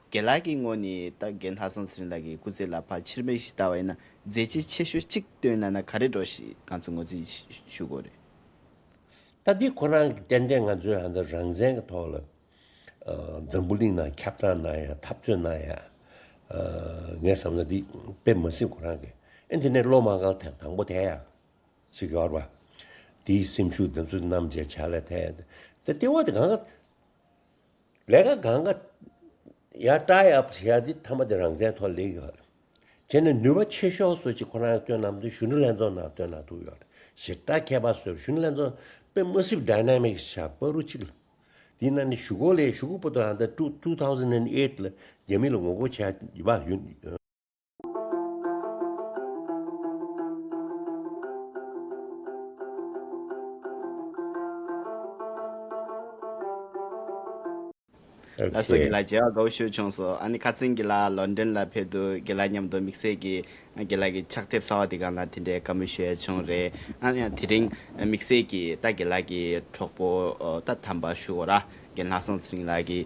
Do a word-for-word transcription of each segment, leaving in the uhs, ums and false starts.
རྒན་ལགས་ཀྱི་ངོས་ནས་ད་རྒན་ལྷག་བསམ་ཚེ་རིང་ལགས་ཀྱི་སྐུ་ཚེ་ལ་ཕར་ཕྱིར་མིག་ཞིག་ལྟ་བ་ཡིན་ན་མཛད་རྗེས་ཆེ་ཤོས་གཅིག་བཏོན་གནང་ན་ག་རེ་འདྲ་ཞིག་ང་ཚོ་ངོས་འཛིན་ཞུ་དགོས་རེད། ད་འདི་ཁོ་རང་གི་ཏན་ཏན་ང་ཚོའི་ཧ་ད་རང་བཙན་གྱི་ཐོག་ལ་འཛམ་བུ་གླིང་ནང་ཁྱབ་བསྒྲགས་གནང་ཡ་འཐབ་རྩོད་གནང་ཡ། ངས་བསམ་ན་འདི་དཔེ་མ་སྲིད་ཁོ་རང་གི་ཨེ་འདི་ནས་སློབ་མ་གང་དང་དང་པོ་ཐད་ཡ་ཟེར་གྱི་ཡོད་རེད་པ། དེའི་སེམས་ཤུགས་འདི་ཚོ་རྣམས་བཅས་ཕྱག་ལས་ཐད་ཡ་ད་ལྟེ་བ་དེ་གང་ག་ལས་ཀ་གང་ག་ཡར་བཀྲ་ཡག་བྱེད་ཡག་འདི་ཐ་མ་དེ་རང་བཙན་ཐོག་སླེབས་ཡོད་རེད། བྱས་ནས་ནུས་པ་ཆེ་ཤོས་སུ་ཅིག་ཁོ་རང་སྟོན་གནང་དུས་གཞོན་ནུ་ལྷན་ཚོགས་ནང་སྟོན་གནང་ཐུབ་ཡོད་རེད། ཞེ་དྲག་ཁྱད་པར་བཟོས་གཞོན་ནུ་ལྷན་ཚོགས་དཔེ་མ་སྲིད་ཌའི་ནའི་མིག་ཆགས་པ་རུ་གཅིག་ལ། དེའི་ནང་ནས་གཞུག་གུ་ལས་གཞུག་གུ་བར་དུ་ཨ་ད་two two thousand and eight ལ་རྒྱ་མི་ལ་ངོ་རྒོལ་བྱས་ཡོད་པ་ཡོད། ལགས་སོ། རྒན་ལགས་མཇལ་བ་དགའ་པོ་ཞེ་པོ་བྱུང་སོང་། ཨ་ནི་ཁ་སང་རྒན་ལགས་ལོན་ཌོན་ལ་ཕེབས་དུས་རྒན་ལགས་མཉམ་དུ་དམིགས་བསལ་གྱི་རྒན་ལགས་ཀྱི་ཕྱག་དེབ་གསར་པ་དེ་སྒང་ལ་དེ་འདྲའི་བཀའ་མོལ་ཞུ་ཡ་བྱུང་རེད། ཨ་ནི་ཡང་དེ་རིང་དམིགས་བསལ་གྱི་ད་རྒན་ལགས་ཀྱི་གྲོགས་པོ་ད་དམ་པ་ཞུ་དགོས་ར་རྒན་ལྷག་བསམ་ཚེ་རིང་ལགས་ཀྱིས་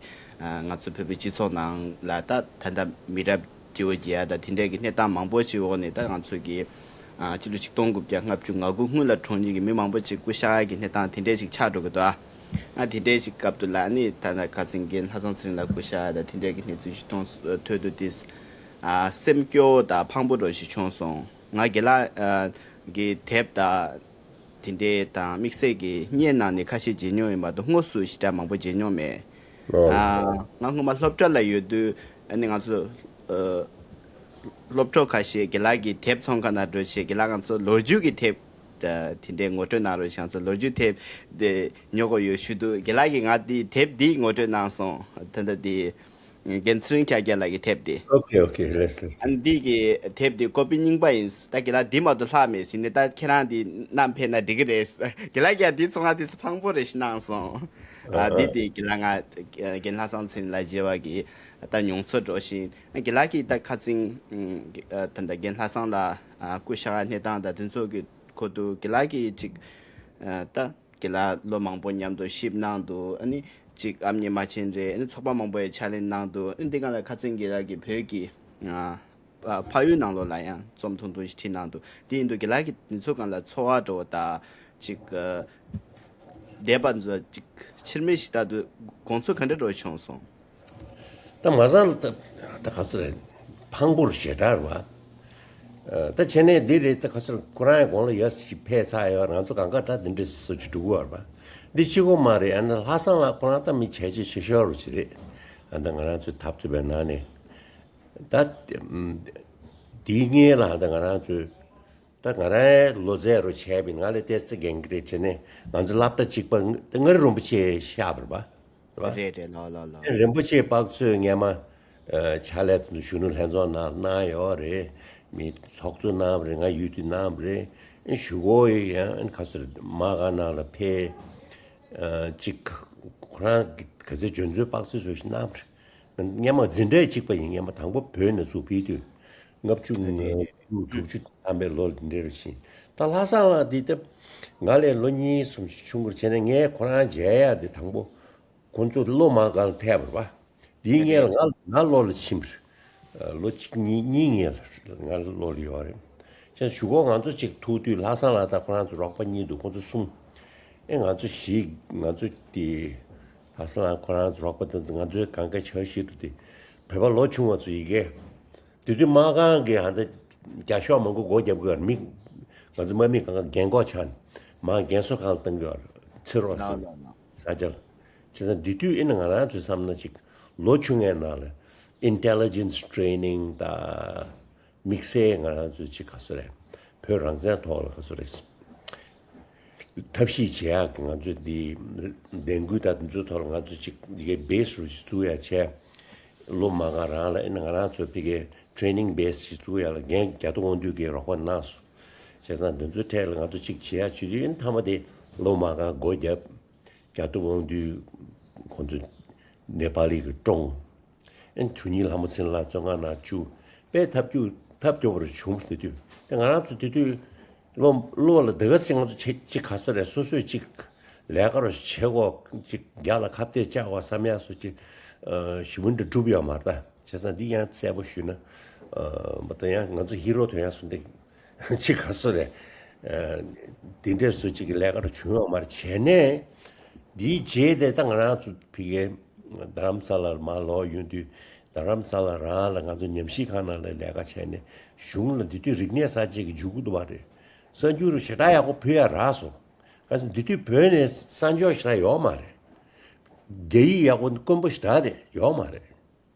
ང་ཚོ་བོད་པའི་སྤྱི་ཚོགས་ནང་ལ་ད་ད་ལྟ་མི་རབས་སྐྱིད་པོ་རྒྱས་ཡ་ད་དེ་འདྲའི་གི་གནས་སྟངས་མང་པོ་ཞིག་འོག་ནས་ད་ང་ཚོ་གི་ཕྱི་ལོ་ཆིག་སྟོང་དགུ་བརྒྱ་ལྔ་བཅུ་ང་དགུ་སྔོན་ལ་གྲོངས་མཁན་གྱི་མི་མང་པོ་ཅིག་སྐུ་གཤེགས་ཀྱི་གནས་སྟངས་དེ་འདྲས་ཤིག་ཆགས་འགྲོ་གི་འདུག་ཨ་དེ་འདྲས་ཤིག་སྐབས་དུ་ལ་ནི་ད་ནི་ཁ་སང་རྒན་ལྷག་བསམ་ཚེ་རིང་ལགས་སྐུ་གཤེགས་དང་དེ་འདྲས་ཀྱི་གནས་ཚུལ་ཞིག་མཐོང་ཐོས་དུས་དེ་སེམས་སྐྱོ་དང་ཕངས་པོ་འདྲ་ཞིག་བྱུང་སོང་། ང་རྒན་ལགས་ཀྱི་དེབ་དང་དེ་འདྲས་དང་དམིགས་བསལ་གྱི་བརྙན་ནང་ནས་ཁ་ཤས་མཇལ་མྱོང་ཡོད་མ་གཏོགས་དངོས་སུ་ཞེ་དྲག་མང་པོ་མཇལ་མྱོང་མེད། ང་སྔོན་མ་སློབ་གྲྭ་ལ་ཡོད་དུས་ནི་ང་ཚོ་སློབ་གྲོགས་ཁ་ཤས་རྒན་ལགས་ཀྱི་དེབ་ཚོང་ཁང་ནང་འགྲོ་བྱས་རྒན་ལགས་ང་ཚོ་ལོ་རྒྱུས་ཀྱི་དེབ་དེ་འདྲའི་ངོ་སྤྲོད་གནང་རོགས་ཞེས་ང་ཚོ་ལོ་རྒྱུས་དེབ་དེ་ཉོ་དགོས་ཡོད་ཞུ་དུས་རྒན་ལགས་ཀྱིས་ང་དེའི་དེབ་འདི་ངོ་སྤྲོད་གནང་སོང་། ད་ལྟ་དེ་རྒན་ཚེ་རིང་ཤཱཀྱ་ལགས་ཀྱི་དེབ་དེ། ཨོ་ཁེ་ཨོ་ཁེ་ལེས་ལེས། ཨ་ནི་འདི་གི་དེབ་འདི་ཀོ་པི་རྙིང་པ་ཡིན། ད་རྒན་ལགས་འདི་མ་གཏོགས་ལྷག་མེད་ཟིན་ནས་ད་ཁྱེད་རང་འདི་བསྣམས་ཕེབས་ན་འགྲིག་གི་རེད། རྒན་ལགས་ཀྱང་འདི་ཚོ་ང་དེ་ཚོ་ཕངས་པོ་རེད་ཞེས་གནང་སོང་། ཨ་འདི་དེ་རྒན་ལགས་ང་རྒན་ལྷག་བསམ་ཚེ་རིང་ལགས་མཇལ་བ་གི་ད་མྱོང་ཚོར་འདྲ་ཞིག་རྒན་ལགས་ཀྱིས་ད་ཁ་སང་ད་ལྟ་རྒན་ལྷག་བསམ་ལགས་སྐུ་གཤེགས་གནས་སྟངས་དང་དེ་ཚོ་གི་སྐོར་དུ་རྒན་ལགས་ཀྱིས་ཅིག་ད་རྒན་ལགས་ལོ་མང་པོ་མཉམ་དུ་གཤིབ་གནང་འདུག་ཨ་ནི་ཅིག་ཨ་མྱེས་རྨ་ཆེན་རེད། ཨ་ནི་ཚོགས་པ་མང་པོ་ཡི་ཕྱག་ལས་གནང་འདུག་ཨ་ནི་འདི་ག་ལ་ཁ་སང་རྒན་ལགས་ཀྱིས་བོད་ཀྱི་ཕ་ཡུལ་ནང་ལོགས་ལ་ཡང་རྩོམ་ཐུང་ཐུང་ཞིག་བྲིས་གནང་འདུག་དེ་ཡིན་དུས་རྒན་ལགས་ཀྱིས་དེ་ཚོ་སྒང་ལ་ཚོར་བ་འདྲ་བོ་དང་ཅིག་འདས་པ་ཚོ་ཅིག་ཕྱིར་མིག་ཞིག་ལྟ་དུས་དགོངས་ཚུལ་ག་འདྲ་འདྲ་བོ་བྱུང་སོང་། ད་མ་ཚང་ད་ད་ག་ཚོད་རེད། ཕངས་པོ་རུ་ཞེ་དྲག་རེད་བ། ད་བྱས་ནས་འདི་རེད། ད་ག་ཚོད་ཁོ་རང་གི་གོང་ལ་ཡར་ཞིག་ཕེབས་ཚར་ཡོད། ང་ཚོ་གང་ག་ད་འདི་འདྲ་སོ་ཅིག་འགྲོ་གི་ཡོད་རེད་བ། འདི་གཅིག་པོ་མ་རེད། ཨ་ནི་ལྷག་བསམ་ལགས་ཁོ་རང་ད་མི་བྱས་རྗེས་ཆེ་ཤོས་རུ་ཅིག་རེད། ཨ་ད་ང་རང་ཚོའི་འཐབ་རྩོད་པའི་ནང་ནས་ད་འདིའི་སྔོན་ལ་ད་ང་རང་ཚོའི་ད་ང་རང་ལོ་ཚད་རུ་བྱས་པའི་ང་ལས་ཏོག་ཙམ་རྒན་གྱི་རེད། བྱས་ནས་ང་ཚོ་སློབ་གྲྭ་གཅིག་པ་མངའ་རིས་རིན་པོ་ཆེ་གཤེགས་པ་རེད་པ། རེད་པ། རེད་རེད། ལགས་ལགས་ལགས། རིན་པོ་ཆེ་དཔག་ཚོས་སྔས་མ་ཕྱག་ལས་དེ་ཚོ་གཞོན་ནུ་ལྷན་ཚོགས་ནང་གནང་ཡོད་རེད། མི་ཚོགས་གཙོ་གནང་བ་རེད། ང་ཡུལ་དུ་གནང་བ་རེད། གཞུག་གུ་ཡང་ཁ་སོར་མ་ག་ནང་ལ་ཕེབས། གཅིག་ཁོ་རང་གི་ག་ཚོད་འཇོན་ཚོད་དཔག་ཚོད་བཟོ་ཞིག་གནང་བ་རེད། སྔས་མ་འཛིན་གྲྭ་གཅིག་པ་ཡིན། སྔས་མ་དང་པོ་བོད་ནས་ཚུར་ཕེབས་དུས་ལྔ་བཅུ་ང་དྲུག་ཅུ་ཐམ་པའི་ལོ་འདི་འདྲ་རེད་ཤིང་། ད་ལྷག་བསམ་ལགས་འདི་ལྟ་ང་ལས་ལོ་གཉིས་གསུམ་ཞིག་ཆུང་ངུར་བྱས་ནས་ངས་ཁོ་རང་མཇལ་ཡག་འདི་དང་པོ་ཁོང་ཚོ་སློབ་མ་སྒང་ལ་ཐད་པ་རེད་པ། དེའི་སྔོན་ལ་ང་ང་སློབ་ལ་ཕྱིན་པ་རེད། ལོ་གཅིག་གཉིས་གཉིས་སྔོན་ལ་ང་སློབ་ལ་ཡོད་རེད། བྱས་གཞུག་གུ་ང་ཚོ་གཅིག་ཐུག་དུས་ལྷག་བསམ་ལགས་དང་ཁོ་རང་ཚོ་རོགས་པ་གཉིས་འདུག་ཁོང་ཚོ་གསུམ། ཨེ་ང་ཚོ་བཞི། ང་ཚོ་དེ་ལྷག་བསམ་ལགས་ཁོ་རང་ཚོ་རོགས་པ་དེ་ཚོ་ང་ཚོའི་གང་ག་ཆ་ཤས་འདུག་དེ་བོད་པ་ལོ་ཆུང་བ་ཚོ་ཡི་གེ་དེ་དུས་དམག་ཁང་གི་ཧ་ད་རྒྱ་ཤོག་མང་པོ་སྒོ་བརྒྱབ་དགོས་མི། ང་ཚོ་དམག་མི་གང་ག་རྒན་གོག་ཆགས་ནས་མར་རྒན་གསོ་ཁང་བཏང་གི་ཡོད་རེད། ཚེ་རོགས་ཟེར་ནས་ས་ཆ་ལ། བྱས་ཙང་དེ་དུས་ཨེ་ནི་ང་རང་ཚོའི་བསམ་ན་ཅིག་ལོ་ཆུང་ངའི་ནང་ལ་intelligence training ད་དམིགས་བསལ་ང་རང་ཚོའི་ཅིག་ག་ཚོད་རེད། བོད་རང་བཙན་ཐོག་ལ་ག་ཚོད་རེད། ཐབས་ཤེས་བྱེད་ཡག་གི་ང་ཚོས་འདི་ལས་འགུལ་དང་འདི་ཚོའི་ཐོག་ལ་ང་ཚོས་ཅིག་འདི་གའི་base རུ་ཅིག་བཙུགས་ཡག་བྱས། སློབ་མ་སྒང་རང་ལ་ཨེ་ནི་ང་རང་ཚོས་འདི་གའི་training base ཞིག་བཙུགས་ཡག་ལ་འགན་རྒྱ་ཐོ་དབང་འདུས་ཀྱིས་རོགས་པ་གནང་སོང་། བྱས་ཙང་འདི་ཚོའི་ཐད་ལ་ང་ཚོ་ཅིག་བྱེད་ཡག་བྱེད་དུས་ཨེ་ནི་མཐའ་མ་དེ་སློབ་མ་སྒང་སྒོ་བརྒྱབ། རྒྱ་ཐོ་དབང་འདུས་ཁོང་ཚོ་ནེ་པ་ལི་གི་བཀྲོངས། ཨེ་གྲུ་ཉིན་ལྷ་མོ་ཚེ་རིང་ལགས་བཙོན་ཁང་ནང་བཅུག་དཔེ་ཐབས་སྐྱོ་ཐབས་སྐྱོ་པོ་རུ་བྱུང་། དེ་དུས་དེ་ང་རང་ཚོ་དེ་དུས་སློབ་སློབ་ལ་དེ་ག་ཅིག་ང་ཚོ་ཅིག་ག་ཚོད་རེད། སོ་སོས་ཅིག་ལས་ཀ་རུ་བྱེད་དགོས། ཅིག་རྒྱ་ལ་ཁ་གཏད་བཅག་དགོས་བསམ་ཡག་སོ་ཅིག་ཞི་མོ་འདྲ་སྒྲུབ་ཡོད་མ་རེད་ད། བྱས་ཙང་འདི་ཡང་གསལ་པོ་ཞུས་ན། ཨ་མ་གཏོགས་ཡང་ང་ཚོ་ཧི་རོ་དོན་ཡང་སུ་འདྲ་ཅིག་ག་སོ་རེད། ཨ་འདི་འདྲས་སུ་ཅིག་གི་ལས་ཀ་རུ་བྱུང་ཡོད་མ་རེད། བྱས་ནས་འདིའི་རྗེས་དེ་ད་ང་རང་ཚོ་ཕ་གིའི་རྡ་རམ་ས་ལར་མར་ལོག་ཡོང་དུས། རྡ་རམ་ས་ལ་རང་ལ་ང་ཚོ་ཉམས་ཞིབ་ཁང་ནང་ལ་ལས་ཀ་བྱས་ནས་གཞུང་ལ་འདི་དུས་རིག་གནས་གསར་བརྗེ་གི་མཇུག་གུ་འདུག་པ་རེད། གསར་འགྱུར་ཞེ་དྲག་ཡག་པོ་ཕུལ་ཡ་རག་སོང་། ག་ཚོད་འདི་དུས་བོད་ནས་གསར་འགྱུར་ཞེ་དྲག་ཡོད་མ་རེད། རྒྱ་ཡིག་ཡག་པོ་དཀོན་པོ་ཞེ་དྲག་རེད་ཡོད་མ་རེད། རེད།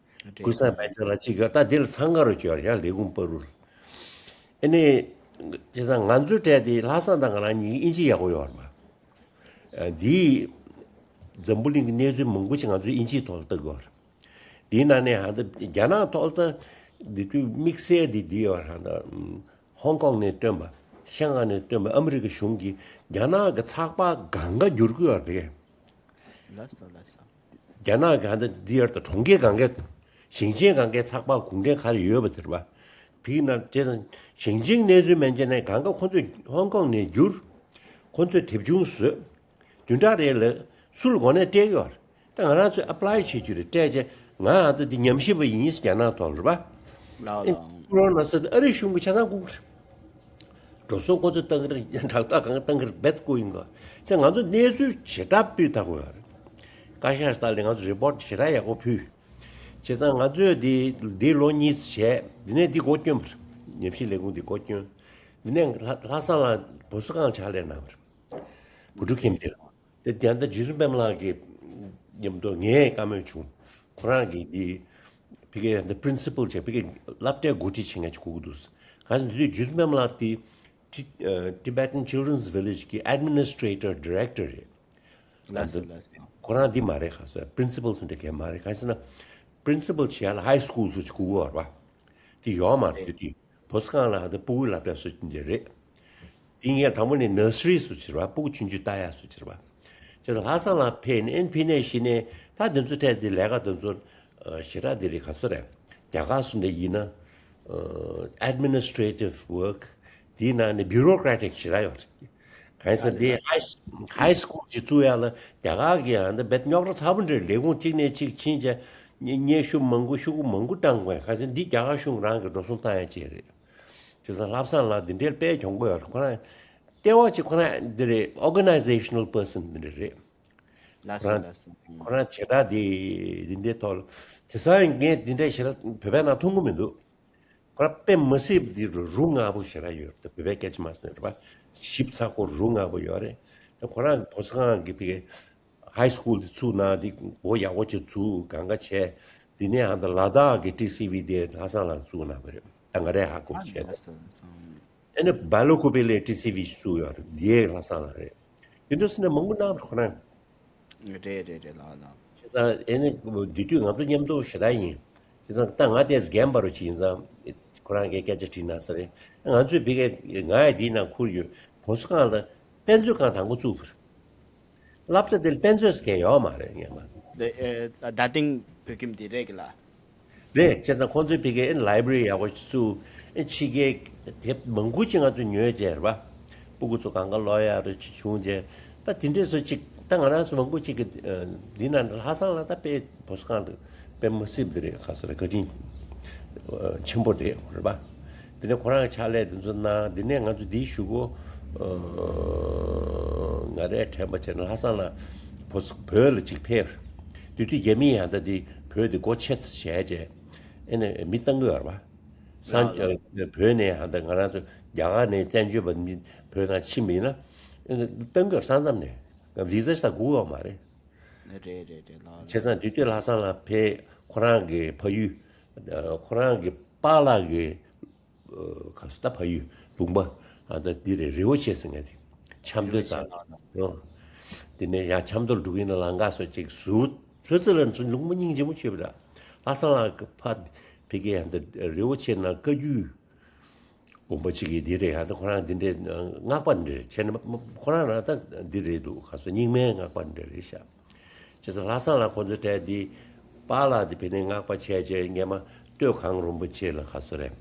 ཀུན་བཟང་བདེ་ལེགས་ལགས་གཅིག་ཡོད། ད་འདི་ལ་འཚང་ཁ་རུ་བཅོས་ཡ་ལས་ཁུངས་བར་རུ། ཨ་ནི། བྱས་ཙང་ང་ཚོའི་གྲས་དེ་ལྷག་བསམ་དང་ང་རང་གཉིས་ཀྱི་ཨིན་ཇི་ཡག་པོ་ཡོད་རེད་པ། ཨ་འདིས། འཛམ་བུ་གླིང་གི་གནས་ཚུལ་མང་པོ་ཅིག་ང་ཚོའི་ཨིན་ཇིའི་ཐོག་ལ་ལྟ་དགོས་རེད། དེའི་ནང་ནས་ཧ་ད་རྒྱ་ནག་ཐོག་ལ་ད་འདི་དུས་དམིགས་བསལ་འདི་འདི་ཡོད་རེད། ཧ་ད་ཧོང་ཀོང་ནས་བཏོན་པ། ཤང་ཀང་ནས་བཏོན་པ། ཨ་མི་རི་ཀ་གཞུང་གིས་རྒྱ་ནག་གི་ཚགས་པར་སྒང་ག་བསྒྱུར་གི་ཡོད་རེད། ལགས་སོ་ལགས་སོ། རྒྱ་ནག་གི་ཧ་ད་འདི་ཡོད་རེད། གྲོང་ཁྱེར་སྒང་ག་ཞིང་ཆེན་སྒང་གའི་ཚགས་པར་གུང་ཁྲན་ག་རེ་ཡོད་པ་དེ་རེད་པ། བིག་ན་བྱས་ཙང་ཞིང་ཆེན་གནས་ཚུལ་མན་ཆད་ནས་སྒང་ག་ཁོ་ཚོས་ཧོང་ཀོང་ནས་བསྒྱུར། ཁོ་ཚོས་དེབ་ཆུང་བཟོས། བདུན་ཕྲག་རེ་ལ་སུ་ལ་གོ་གནས་སྤྲད་ཀྱི་ཡོད་རེད། ད་ང་རང་ཚོས་ཨེ་པ་ལའི་བྱེད་རྒྱུ་རེད། སྤྲད་རྗེས་ང་ཨ་ད་འདི་ཉམས་ཞིབ་པ་ཡིན་ཟེར་རྒྱ་ནག་ཐོག་ལ་རེད་པ། ལའོ་ཨེ་ལའོ། ཁོ་རང་ན་ས་ད་ཨ་རིའི་གཞུང་གི་ཆ་ཚང་སྒུག་རེད། འགྲོ་སོང་ཁོ་ཚོས་བཏང་གི་རེད། དྲག་རྟགས་གང་ག་བཏང་གི་རེད། རྦད་སྒུག་ཡིན་གོ། ཙང་ང་ཚོ་གནས་ཚུལ་ཞེ་དྲག་སྤུས་དག་པོ་ཡོད་རེད། བཀའ་ཤག་ལྟ་ལས་ང་ཚོ་རི་པོ་ཊི་ཞེ་དྲག་ཡག་པོ་ཕུལ། བྱས་ཙང་ང་ཚོས་འདི་འདི་ལོ་གཉིས་བྱས། འདི་ནས་འདི་སྒོ་བསྐྱོན་པ་རེད། ཉམས་ཞིབ་ལས་ཁུངས་འདི་སྒོ་བསྐྱོན། འདི་ནས་ལྷ་ལྷ་བཟང་ལགས་བོད་གསོ་ཁང་ཕྱག་ལས་གནང་བ་རེད། བུ་ཕྲུག་ཁྱིམ་སྡེ། དེ་དེ་ཡང་ད་རྗེ་བཙུན་པད་མ་ལགས་ཀྱི་མཉམ་དུ་ངས་བཀའ་མོལ་བྱུང་། ཁོ་རང་གིས་འདི་ཕ་གིའི་འདི་པི་རིན་སི་པལ་བྱས། ཕ་གིའི་སློབ་གྲྭའི་འགོ་ཁྲིད་བྱེད་མཁན་ཅིག་དགོས་ཀྱི་འདུག། གང་ཟེར་དེ་དུས་རྗེ་བཙུན་པད་མ་ལགས་དེ་Ti- ཨ་Tibetan Children's Village གི་Administrator Director རེད། ལགས་སོ་ལགས་སོ། ཁོ་རང་འདི་མ་རེད། ག་ཚོད་པི་རིན་སི་པལ་སུ་འདྲ་གས་མ་རེད། གང་ཟེར་ན་པི་རིན་སི་པལ་བྱེད་ཡ་ལ་ཧའི་སི་ཀུལ་སུ་ཅིག་དགོས་ཀྱི་ཡོད་རེད་པ། དེ་ཡོད་མ་རེད། དེ་དུས་བོད་ས་ཁང་ལ་ཧ་ད་ཕྲུ་གུའི་སློབ་གྲྭ་སུ་འདི་རེད། དེ་ངས་དང་པོ་ནས་ནར་སི་རི་སུ་བྱེད་པ། ཕྲུ་གུ་ཆུང་ཆུང་ལྟ་ཡ་སུ་བྱེད་པ། བྱས་ཙང་ལྷ་བཟང་ལགས་ཕེབས་ནས་ཨེན་ཕི་ནས་གཞི་ནས་ད་དེ་ཚོ་སྤྲད་དེ་ལས་ཀ་དེ་ཚོ་ཞེ་དྲག་འདི་རེད། ག་ཚོད་རེད། རྒྱ་གར་སུ་འདྲ་ཡིན་ན་administrative work དེའི་ནང་ནས་bureaucratic ཞེ་དྲག་ཡོད་རེད། གང་ཡིན་ཟེར་ན་དེ་ཧའི་ཧའི་སི་ཀུལ་ཅིག་བཙུགས་ཡ་ལ་རྒྱ་གར་གི་ཡང་འདི་རྦད་རྙོག་དྲ་ཚ་པོ་འདྲ་རེད། ལས་ཁུངས་གཅིག་ནས་གཅིག་ཕྱིན་བྱས་སྙན་ཞུ་མང་པོ་ཤོག་གུ་མང་པོ་བཏང་དགོས། གང་ཟེར་ན་འདི་རྒྱ་གར་གཞུང་རང་གི་འགྲོ་སོང་བཏང་ཡ་ཅིག་རེད། བྱས་ཙང་ལྷ་བཟང་ལགས་འདི་འདྲའི་དཔེ་གྱོང་པོ་ཡོད་རེད། ཁོ་རང་ལྟེ་བ་གཅིག་ཁོ་རང་འདི་རེད། organizational person འདི་འདྲ་རེད། ལགས་སོ་ལགས་སོ། ཁོ་རང་བྱེ་བྲག་འདི་འདི་འདྲའི་ཐོག་ལ་དེང་སང་ངས་འདི་འདྲའི་ཞེ་དྲག་བོད་པའི་ནང་མཐོང་གི་མི་འདུག། ཁོ་རང་དཔེ་མི་སྲིད་པ་འདི་རུ་རུ་ང་པོ་ཞེ་དྲག་ཡོད་རེད། བོད་པའི་སྐད་ཆ་མ་ཟེར་རེད་པ། ཞིབ་ཚགས་པོ་རུ་ང་པོ་ཡོད་རེད། ད་ཁོ་རང་བོད་ས་ཁང་གི་ཕ་གི་ཧའི་སི་ཀུལ་དེ་ཚུགས་གནང་། དེ་སྒོ་ཡག་པོ་ཅིག་བཙུགས། གང་ག་བྱས། དེ་ནས་ཧ་ད་ལ་དྭགས་ཀྱི་ཊི་སི་ཝི་དེ་ལྷ་བཟང་ལགས་བཙུགས་གནང་བ་རེད། ད་ང་རས་ཧ་གོ་བྱས། ཨ་ལགས་སོ་ལགས་སོ། ཨ་ནི་སྦེལ་ཀོབ་ལ་ཊི་སི་ཝི་བཙུགས་ཡོད་རེད། དེ་ལྷ་བཟང་ལགས་རེད། དེ་འདྲ་སེ་ན་མང་པོ་གནང་བ་རེད་ཁོ་རང་། རེད་རེད་རེད་ལགས་ལགས། བྱས་ཙང་ཨ་ནི་དེ་དུས་ང་ཚོ་མཉམ་དུ་ཞེ་དྲག་ཡིན། བྱས་ཙང་ད་ང་དེ་རྒན་པ་རུ་ཅིག་ཡིན་ཙང་ཁོ་རང་གིས་སྐད་ཆ་དྲིས་གནང་ས་རེད། ང་ཚོས་ཕ་གི་ང་ཡི་དེའི་ནང་ཁུར་ཡོད། བོད་གསོ་ཁང་ལ་དཔེ་མཛོད་ཁང་དང་པོ་བཙུགས་པ་རེད། སློབ་གྲྭ་དེར་དཔེ་མཛོད་ཟེར་མཁན་ཡོད་མ་རེད་སྔོན་མ། དེ་ཨེ་རྡ་སྟེང་བོད་ཁྱིམ་དེ་རེད་གི་ལ། རེད། བྱས་ཙང་ཁོང་ཚོའི་ཕ་གིའི་ཨེ་ལའི་བྷ་རི་ཡག་པོ་ཞིག་བཙུགས། ཨེ་ཕྱི་རྒྱལ་དེབ་མང་པོ་ཅིག་ང་ཚོ་ཉོས་བྱས་རེད་པ། སྤུ་གུ་ཚོ་གང་ག་ཀློག་ཡག་རེ་ཅིག་བྱུང་བྱས། ད་དེ་འདྲས་བཟོ་ཅིག་ད་ང་རང་ཚོ་མང་པོ་ཅིག་གི་ཨ་འདི་ན་ལྷ་བཟང་ལགས་ད་དཔེ་བོད་གསོ་ཁང་དུ་དཔེ་མི་སྲིད་པ་དེ་རེད། ག་ཚོད་རེད། བཀའ་དྲིན་ཆེན་པོ་རེད་རེད་པ། དེ་ནས་ཁོ་རང་གི་ཕྱག་ལས་དེ་ཚོ་གནང་། དེ་ནས་ང་ཚོ་འདི་གཞུག་གུ་ཨ་ང་རས་དྲན་པ་བྱས་ན་ལྷ་བཟང་ལགས་བོད་བོད་ལ་ཅིག་ཕེབས། དེ་དུས་རྒྱ་མིས་ཡང་ད་འདི་བོད་འདི་སྒོ་ཕྱེ་ཚར་བྱས་བྱས་ཨེ་ནས་མི་བཏང་གི་ཡོད་རེད་པ། སང་ཨ་བོད་ནས་ཡང་ད་ང་རང་ཚོ་རྒྱ་གར་ནས་བཙན་བྱོལ་བ་མི་བོད་ནང་ཕྱིན་པ་ཡིན་ན་ཨེ་ནས་བཏང་གི་ཡོད་རེད། ས་མཚམས་ནས་ཝི་ཟ་ཞིག་ད་དགོས་ཡོད་མ་རེད། རེད་རེད་རེད་ལགས། བྱས་ཙང་དེ་དུས་ལྷ་བཟང་ལགས་ཕེབས། ཁོ་རང་གི་ཕ་ཡུལ་ཨ་ཁོ་རང་གི་པཱ་ལགས་ཀྱི་ཨ་ག་ཚོད་ད་ཕ་ཡུལ་ལུང་པ་ཨ་ད་འདི་རེད། རི་བོ་ཆེ་ཟེར་མཁན་དེ་ཆབ་མདོ་རྩ་ཡོང་། དེ་ནས་ཡང་ཆབ་མདོར་འགྲོ་གི་ཡིན་ན་ལམ་ཁ་སོ་ཅིག་ཟུར་ཚོད་ཚོད་ལ་ཚོ་ལུང་པ་སྙིང་རྗེ་མོ་བྱེད་པ་འདྲ། ལྷ་བཟང་ལགས་ཀྱི་ཕ་ཕ་གི་ཡང་ད་རི་བོ་ཆེ་ན་བཀའ་བརྒྱུད་དགོན་པ་གཅིག་གིས་འདི་རེད། ཡང་ད་ཁོ་རང་འདི་འདྲའི་སྔགས་པ་འདི་འདྲ་རེད། བྱས་ན་ཁོ་རང་རང་ད་འདི་རེད་འདུག། ག་ཚོད་རྙིང་མའི་སྔགས་པ་འདི་འདྲ་རེད་ཤག། བྱས་ཙང་ལྷ་བཟང་ལགས་ཁོང་ཚོའི་གྲས་འདི་པཱ་ལགས་འདི་ཕ་གིའི་སྔགས་པ་བྱས་བྱས་སྔོན་མ་སྟོད་གངས་རིན་པོ་ཆེ་ལ་ག་ཚོད་རེད།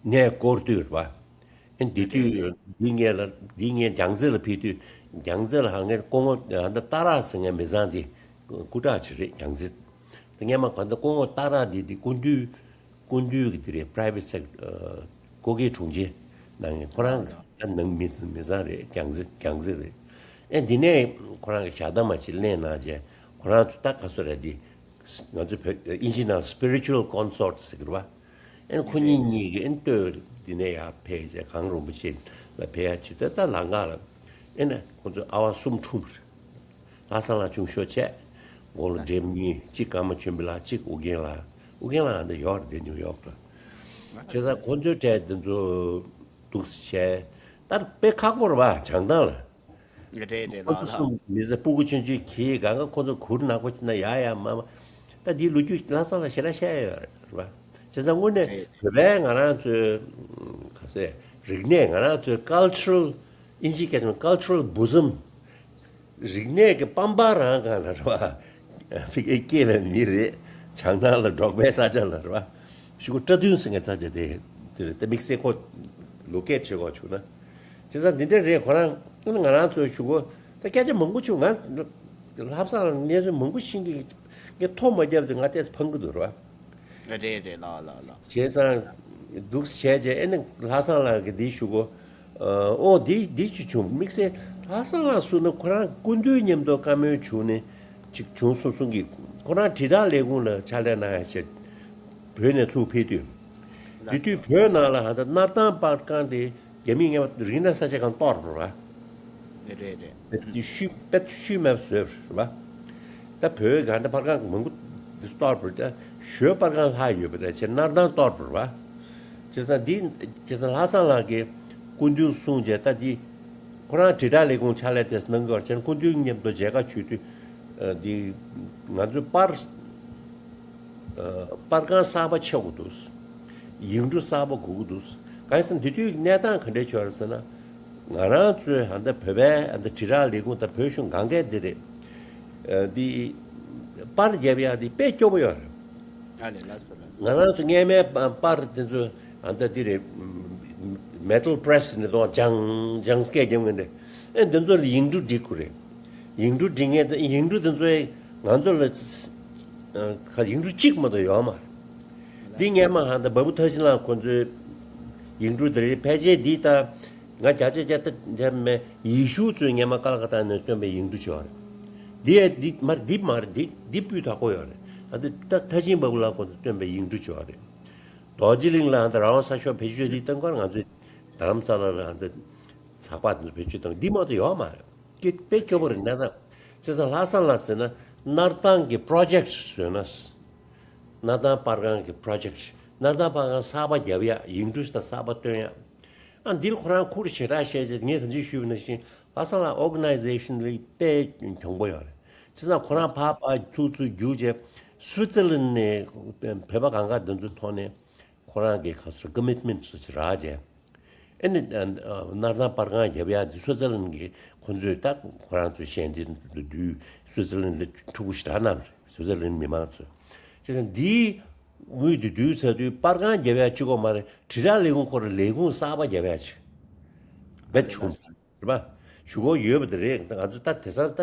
གནས་སྐོར་དུས་རེད་པ། ཨེ་འདི་དུས་འདི་ངེད་ལ་འདི་ངེད་རྒྱལ་རྩེ་ལ་ཕེབས་དུས་རྒྱལ་རྩེ་ལ་ཧ་ངེད་སྐུ་ངོ་ཨ་ད་ཏཱ་ར་ཟེར་མཁན་མི་ཚང་འདི་སྐུ་དྲག་ཅིག་རེད། རྒྱལ་རྩེ་ སྔན་མ་གང་ལྟར་སྐུ་ངོ་སྟག་ར་འདི་འདི་སྐུ་མདུན་སྐུ་མདུན་གྱི་དེ་རེད། པ་རའི་ཝེ་ཊི་སེག་ཊར་སྐུ་སྒེར་དྲུང་ཆེ་གནང་མཁན་ཁོ་རང་ད་ནང་མི་མི་ཚང་རེད། རྒྱང་རྩེ་རྒྱང་རྩེ་རེད། ཨེ་འདི་ནས་ཁོ་རང་གི་ཞལ་གདམས་མ་ཅིག་ལེན་གནང་རྗེས་ཁོ་རང་ཚོ་ད་ག་སོ་རེད། འདི་ང་ཚོ་བོད་དབྱིན་ཇི་ནང་spiritual consort ཟེར་གི་རེད་པ། ཨེ་ཁོ་གཉིས་གཉིས་ཀྱི་ཨེ་ལྟོས་འདི་ནས་ཡར་ཕེབས་རྗེས་གངས་རིན་པོ་ཆེ་ལ་ཕེབས་ཡ་ཆེད་དུ་ད་ལམ་ཁ་ལ་ཨེ་ན་ཁོ་ཚོ་ཨ་བ་གསུམ་འཁྲུངས་པ་རེད། ལྷ་བཟང་ལགས་ཆུང་ཤོས་བྱས། མགོ་ལ་འགྲེམས་གཉིས་གཅིག་ཀརྨ་ཆོས་འཕེལ་ལགས་གཅིག་ཨུ་རྒྱན་ལགས། ཨུ་རྒྱན་ལགས་འདི་ཡོད་རེད། འདི་ནིའུ་ཡོག་ལ། བྱས་ཙང་ཁོ་ཚོའི་གྲས་འདི་ཚོ་འདུག་སེ་བྱས། ད་དཔེ་ཁག་པོ་རེད་པ་བྱང་ཐང་ལ། རེད་རེད་ལགས་ཁོ་ཚོ་ལགས། གསུམ་མི་ཚེ་སྤུ་གུ་ཆུང་ཆུང་གིས་གང་ག་ཁོ་ཚོ་གུར་ནག་པོ་ཅིག་ན་ཡ་ཡ་མ་མ། ད་འདིའི་ལོ་རྒྱུས་ལྷ་བཟང་ལགས་ཞེ་དྲག་བཤད་ཡོད་རེད་པ། བྱས་ཙང་དངོས་གནས་རེད། བོད་པའི་ང་རང་ཚོའི་ག་ཟེར་རིག་གནས་ང་རང་ཚོའི་cultural ཨིན་ཇི་སྐད་ནང་cultural bosom རིག་གནས་ཀྱི་པང་པང་རང་གང་ལ་རེད་པ། ཕ་གིར་སྐྱེས་པའི་མི་རེད། བྱང་ཐང་ལ་འབྲོག་པའི་ས་ཆ་ལ་རེད་པ། ཞུ་གོ་སྐྲ་བདུན་ཟེར་མཁན་ས་ཆ་དེ་དེ་རེད། ད་དམིགས་བསལ་ཁོ་ལོ་ཀེཊ་བྱེད་དགོས་བྱུང་ན། བྱས་ཙང་འདི་འདྲ་རེད། ཁོ་རང་ང་རང་ཚོའི་ཞུ་གོ་ད་སྐད་ཆ་མང་པོ་བྱུང་། ང་ལྷ་བཟང་ལ་གནས་ཚུལ་མང་པོ་ཤེས་ཀྱི་ངས་ཐོ་མ་བརྒྱབ་དུས་ང་ཏོག་ཙམ་ཕངས་ཀྱི་འདུག་རེད་པ། རེད་རེད་ལགས་ལགས་ལགས། བྱས་ཙང་འདུག་བྱས་རྗེས་ཨེ་ནི་ལྷ་བཟང་ལགས་ཀྱིས་འདི་ཞུ་གོ་ཨོ་འདི་འདི་ཅིག་བྱུང་། དམིགས་བསལ་ལྷ་བཟང་ལགས་སུ་ནི་ཁོ་རང་སྐུ་མདུན་མཉམ་དུ་བཀའ་མོལ་བྱུང་ནས་ཅིག་བྱུང་སོང་གསུང་གི། ཁོ་རང་དྲིལ་བསྒྲགས་ལས་ཁུངས་ལ་ཕྱག་ལས་གནང་ཡ་བྱས་བོད་ནས་ཚུར་ཕེབས་དུས། དེ་དུས་བོད་ནང་ལ་ཧ་ད་སྣར་ཐང་པར་ཁང་དེ་རྒྱ་མིས་སྔོན་མ་རིག་གནས་གསར་བརྗེ་སྒང་གཏོར་བ་རེད་པ། རེད་རེད། དེ་ཤུལ་དཔེ་ཤུལ་མེད་བཟོས་རེད་པ། ད་བོད་ག་འདྲ་པར་ཁང་མང་པོ་འདི་གཏོར་བ་རེད། ད་ཞོལ་པར་ཁང་ལྷག་ཡོད་པ་རེད། བྱས་སྣར་ཐང་གཏོར་བ་རེད་པ། བྱས་ཙང་འདི་བྱས་ཙང་ལྷ་བཟང་ལགས་ཀྱིས་སྐུ་མདུན་གསུངས་རྗེས་ད་འདི་ཁོ་རང་དྲིལ་བསྒྲགས་ལས་ཁུངས་ཕྱག་ལས་དེ་གནང་གི་ཡོད་རེད། བྱས་ན་སྐུ་མདུན་མཉམ་དུ་མཇལ་ཁ་ཞུ་དུས་འདི་ང་ཚོའི་པར་པར་ཁང་གསར་པ་ཆགས་དགོས་འདུག་ཡིག་འབྲུ་གསར་པ་དགོས་ཀྱི་འདུག་གང་ཡིན་ཟེར་ན་དེ་དུས་གནས་སྟངས་ག་འདྲས་བྱུང་བ་རེད་ཟེར་ན། ང་རང་ཚོའི་ཧ་ད་བོད་པའི་ཧ་ད་དྲིལ་བསྒྲགས་ལས་ཁུངས་དང་བོད་གཞུང་སྒང་གས་འདི་རེད། ཨ་འདི་པར་རྒྱབ་ཡག་འདི་དཔེ་སྐྱོ་པོ་ཡོད་རེད། ཨ་ལས་ལགས་སོ་ལགས་སོ། ང་རང་ཚོ་སྔས་མའི་པ་པར་དེ་ཚོ་ཧ་ད་འདི་རེད། མེ་ཊལ་པྲེ་སི་ནས་དོ་ལྗང་ལྗང་སྐད་རྒྱབ་མཁན་རེད། ཨེ་འདི་ཚོ་ལ་ཡིག་འབྲུ་སྒྲིག་དགོས་རེད། ཡིག་འབྲུ་སྒྲིག་མཁན་དེ་ཡིག་འབྲུ་དེ་ཚོས་ང་ཚོ་ལ་ཁ་ཡིག་འབྲུ་གཅིག་མ་གཏོགས་ཡོད་མ་རེད། འདི་སྔས་མ་ཧ་ད་བ་བུ་ཐར་ཤིང་ལགས་ཁོང་ཚོའི་ཡིག་འབྲུ་དེ་རེད། ཕལ་ཆེར་འདི་ལྟ་ང་བརྒྱ་ཆ་བརྒྱ་ཐམ་མེད་ཡེ་ཤུ་ཚོས་སྔས་མ་ཀ་ལ་ཀ་ཏ་ནས་བཏོན་པའི་ཡིག་འབྲུ་ཅིག་ཡོད་རེད། འདི་ཡ་འདི་མ་རེད། འདི་མ་རེད། འདི་འདི་སྤུས་དག་པོ་ཡོད་རེད། ཨ་འདི་ད་ཐར་ཤིང་བ་བུ་ལགས་ཁོང་ཚོས་བཏོན་པའི་ཡིག་འབྲུ་ཅིག་ཡོད་རེད། རྡོ་རྗེ་གླིང་ལ་ཧ་ད་རང་དབང་གསར་ཤོག་བེད་སྤྱོད་འདི་བཏང་ཁར་ང་ཚོས་རྡ་རམ་ས་ལ་ལ་ཧ་ད་ཚགས་པར་འདི་ཚོ་བེད་སྤྱོད་བཏང་འདི་མ་གཏོགས་ཡོད་མ་རེད། ཀྱེ་དཔེ་སྐྱོ་པོ་རེད། གནས་སྟངས་བྱས་ཙང་ལྷ་བཟང་ལགས་ཟེར་ན་སྣར་ཐང་གི་པྲོ་ཇེཀ་བཟོས་ན། སྣར་ཐང་པར་ཁང་གི་པྲོ་ཇེཀ་སྣར་ཐང་པར་ཁང་གསར་པ་རྒྱབ་ཡག་ཡིག་འབྲུ་དང་གསར་པ་བཏོན་ཡག་ཨ་འདིར་ཁོ་རང་ཁུར་ཞེ་དྲག་བཤད་རྗེས་ངས་ད་ཅི་ཞུས་པ་ནང་བཞིན་ལྷ་བཟང་ལགས་ཨོར་ག་ནའི་ཛེ་ཤན་ལ་དཔེ་གྱོང་པོ་ཡོད་རེད། བྱས་ཙང་ཁོ་རང་ཕར་ཕར་ཚུར་ཚུར་རྒྱུགས་རྗེས་སུའི་ཙི་ལན་ནས་བོད་པ་གང་ག་འདི་ཚོའི་ཐོག་ནས་ཁོ་རང་གི་ཁ་སོ་ཀོ་མིཊ་མེན་ཚོ་ཅིག་རག་རྗེས། ཨེ་ནི་ཨ་ཨ་སྣར་ཐང་པར་ཁང་རྒྱབ་ཡག་འདི་སུའི་ཙི་ལན་གྱི་ཁོ་ཚོས་ད་ཁོ་རང་ཚོའི་ཞལ་འདེབས་འདི་བསྡུས་སུའི་ཙི་ལན་ལ་ཕྲུ་གུ་ཞེ་དྲག་བསྣམས་རེད། སུའི་ཙི་ལན་མི་མང་ཚོས། བྱས་ཙང་འདིའི་དངུལ་འདི་བསྡུས་ཚར་དུས་པར་ཁང་རྒྱབ་ཡག་གཅིག་པོ་མ་རེད། དྲིལ་བསྒྲགས་ལས་ཁུངས་ཁོ་རང་ལས་ཁུངས་གསར་པ་རྒྱབ་ཡག་ཅིག་རྦད་བྱུང་། རེད་པ། ཞུ་སྒོ་ཡོད་པ་དེ་རེད། ང་ཚོ་ད་དེང་སང་ད་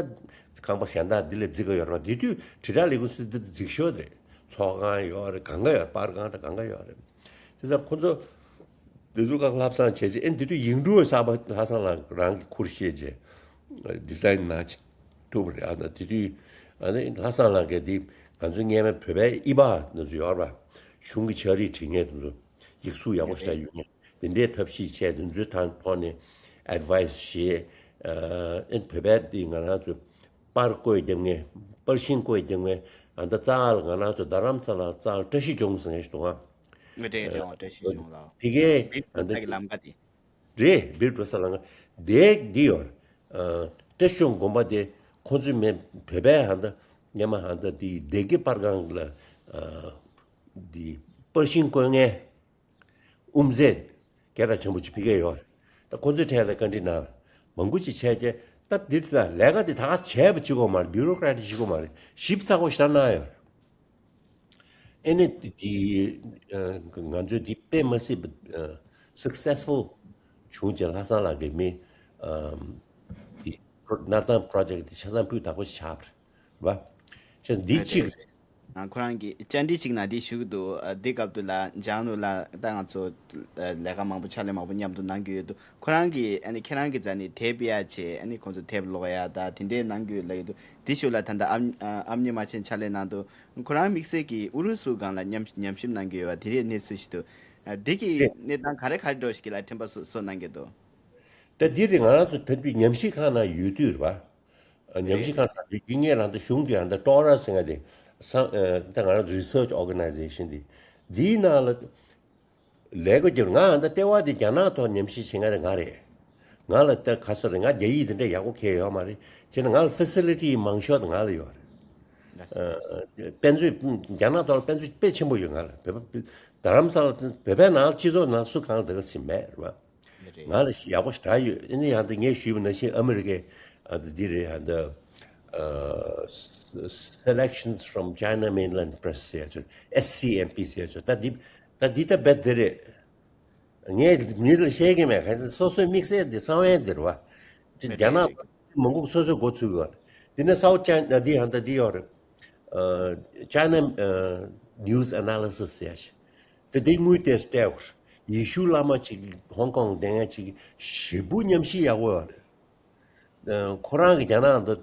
ཁང་པ་གཞན་དག་འདི་ལས་རྫིག་ག་ཡོད་རེད་པ། དེ་དུས་དྲིལ་བསྒྲགས་ལས་ཁུངས་སུ་འདི་རྫིག་ཤོས་དེ་རེད། ཚོགས་ཁང་ཡོད་རེད། གང་ག་ཡོད་རེད། པར་ཁང་དང་གང་ག་ཡོད་རེད། བྱས་ཙང་ཁོ་ཚོ་འདི་ཚོ་ཁག་ལྷ་བསང་བྱས་རྗེས་ཨེ་འདི་དུས་ཡིག་འབྲུ་གསར་པ་ལྷ་བསང་ལགས་རང་གིས་ཁུར་བཞེས་རྗེས་ཌི་ཛའིན་གནང་ཐུབ་པ་རེད། ཨ་ད་དེ་དུས་ཨ་ནི་ལྷ་བསང་ལགས་ཀྱིས་འདི་ང་ཚོ་སྔས་མ་བོད་པའི་ཨི་པ་འདི་ཚོ་ཡོད་རེད་པ། གཞུང་གི་ཕྱག་བྲིས་བྲིས་མཁན་འདི་ཚོ་ཡིག་གཟུགས་ཡག་པོ་ཞེ་དྲག་ཡོད་མཁན་དེ་འདྲའི་ཐབས་ཤེས་བྱས། དེ་ཚོའི་ཐང་ཐོག་ནས་ཨེཌ་ཝའེ་སི་བྱས། ཨ་བོད་པའི་འདི་ང་རང་ཚོ་པར་བརྐོས་རྒྱབ་མཁན། པར་ཤིང་བརྐོས་རྒྱབ་མཁན། ཨ་ད་རྩ་བ་ལ་ང་རང་ཚོ་རྡ་རམ་ས་ལ་རྩ་བ་ལ་བཀྲ་ཤིས་ལྗོངས་ཟེར་མཁན་ཞིག་འདུག་ཨ། ང་འདྲེ་འདྲེ་བ་བཀྲ་ཤིས་ལྗོངས་ལགས། ཕ་གིའི་ཨ་ད་ལམ་ཁ་དེ་རེད། བིར་འགྲོ་ས་ལམ་ཁ་དེ་འདི་ཡོད། ཨ་བཀྲ་ཤིས་ལྗོངས་དགོན་པ་དེ་ཁོང་ཚོའི་མེ་བོད་པའི་ཨ་ད་སྔས་མ་ཨ་ད་དེ་སྡེ་དགེ་པར་ཁང་ལ་ཨ་དེ་པར་ཤིང་བརྐོས་མཁན། དབུ་མཛད་སྐད་གྲགས་ཆེན་པོ་ཅིག་ཕ་གིར་ཡོད་རེད། ད་ཁོ་ཚོའི་གྲས་ལ་བཀའ་འདྲི་གནང་། མང་པོ་ཅིག་བྱས་རྗེས་ད་འདིར་ད་ལས་ཀ་འདི་ད་ག་བྱས་པ་གཅིག་པོ་མ་རེད། བིའུ་རོ་ཀེ་ར་ཊི་གཅིག་པོ་མ་རེད། ཞིབ་ཚགས་པོ་ཞེ་དྲག་གནང་ཡོད་རེད། ཨེ་ནི་འདི་ཨ་ང་ཚོས་འདི་དཔེ་མ་སྲིད་པ་ཨ་སུག་སེ་སི་ཕུལ་བྱུང་རྗེས་ལྷ་བསང་ལགས་ཀྱིས་མི་ཨ་འདི་སྣར་ཐང་པྲོ་ཇེཀ་འདི་ཆ་ཚང་སྤུས་དག་པོ་ཞིག་ཆགས་པ་རེད། བ། བྱས་འདི་གཅིག་རེད། ཨ། ཁོ་རང་གིས་བཅར་འདྲི་ཅིག་ནང་འདི་ཞུ་གི་འདུག་ཨ། འདི་སྐབས་དུ་ལ་འཇང་ནུ་ལ་ད་ང་ཚོ་ལས་ཀ་མང་པོ་ཕྱག་ལས་མང་པོ་མཉམ་དུ་གནང་གི་ཡོད་འདུག་ཁོ་རང་གིས་ཨ་ནི་ཁྱེད་རང་གི་རྩ་ནས་དེབ་ཡ་བྱས་ཨ་ནི་ཁོང་ཚོ་དེབ་ཀློག་ཡ་ད་དེ་འདྲས་གནང་གི་ཡོད་ལབ་ཡོད་འདུག་དེ་ཞུ་ལ་ད་ལྟ་ཨམ་ཨ་ཨམ་ཉི་མ་ཆེན་ཕྱག་ལས་གནང་འདུག་ཁོ་རང་དམིགས་བསལ་གྱིས་ཨུ་རུ་སུ་སྒང་ལ་ཉམས་ཉམས་ཞིབ་གནང་གི་ཡོད་པ་དེ་རེད་གནས་ཚུལ་ཞིག་འདུག་ཨ། འདི་གི་གནས་སྟངས་ག་རེ་ག་རེ་འགྲོ་ཞིག་གི་ལ་དྲན་པ་གསོ་གསོ་གནང་གི་འདུག་ད་འདི་རེད། ང་རང་ཚོ་ད་དུས་ཉམས་ཞིབ་ཁང་ནང་ཡོད་དུས་རེད་པ། ཨ། ཉམས་ཞིབ་ཁང་ཚང་དུས་རྒྱུ་ངས་རང་ད་གཞུང་གི་ཨ་ད་ཀྲོ་ར་ཟེར་ང་དེ་སང་ཨ་ད་ང་རང་research organization་དེ་འདིའི་ནང་ལ་ལས་ཀ་བརྒྱབ། ང་ཨ་ད་ལྟེ་བ་དེ་རྒྱ་ནག་ཐོག་ཉམས་ཞིབ་བྱེད་ང་དེ་ང་རེད། ང་ལ་ད་ག་སོ་རེད། ང་རྒྱ་ཡིག་དེ་འདྲ་ཡག་པོ་གང་ཡང་ཡོད་མ་རེད། བྱས་ན་ང་ལ་facility་མང་ཤོས་དེ་ང་ལ་ཡོད་རེད། ཨ། དཔེ་མཛོད་རྒྱ་ནག་ཐོག་ལ་དཔེ་མཛོད་དཔེ་ཆེན་པོ་ཡོད། ང་ལ་བོད་པ་རྡ་རམ་ས་ལ་བོད་པའི་ནང་སྤྱི་ཚོགས་ནང་སུ་གང་ལ་དེ་ག་ཚིམ་མེད་རེད་པ། རེད། ང་ལ་ཡག་པོ་ཞེ་དྲག་ཡོད། ཨ་ནི་ཡང་ད་ངས་ཞུས་པ་ནང་བཞིན་ཨ་མི་རི་ཀའི་ཨ་ད་འདི་རེད། ཨ་ད་ཨ་Selections from China Mainland Press་ཟེར་ཡ་ཅིག S C M P་ཟེར་ཡ་ཅིག་ད་འདི་ད་འདི་ད་རྦད་དེ་རེད། ངས་མི་ལ་བཤད་ཀྱི་མེད། ག་ཚོད་སོ་སོའི་དམིགས་བསལ་འདི་གསང་བའི་འདིར་བ། ཅི་རྒྱ་ནག་མང་པོ་སོ་སོའི་འགོ་ཚུགས་ཡོད་རེད། འདི་ནས་South China་འདི་ཡང་ད་འདི་ཡོད་རེད། ཨ། China་ཨ་News Analysis་ཟེར་ཡ་ཞིག་ད་འདི་དངུལ་ཏེ་སྤྲད་ཡོད་རེད། ཡེ་ཤུ་བླ་མ་ཅིག་ཧོང་ཀོང་བསྡད་མཁན་ཅིག་ཞེ་པོ་ཉམས་ཞིབ་ཡག་པོ་ཡོད་རེད། ཨ། ཁོ་རང་གི་རྒྱ་ནག་འདི་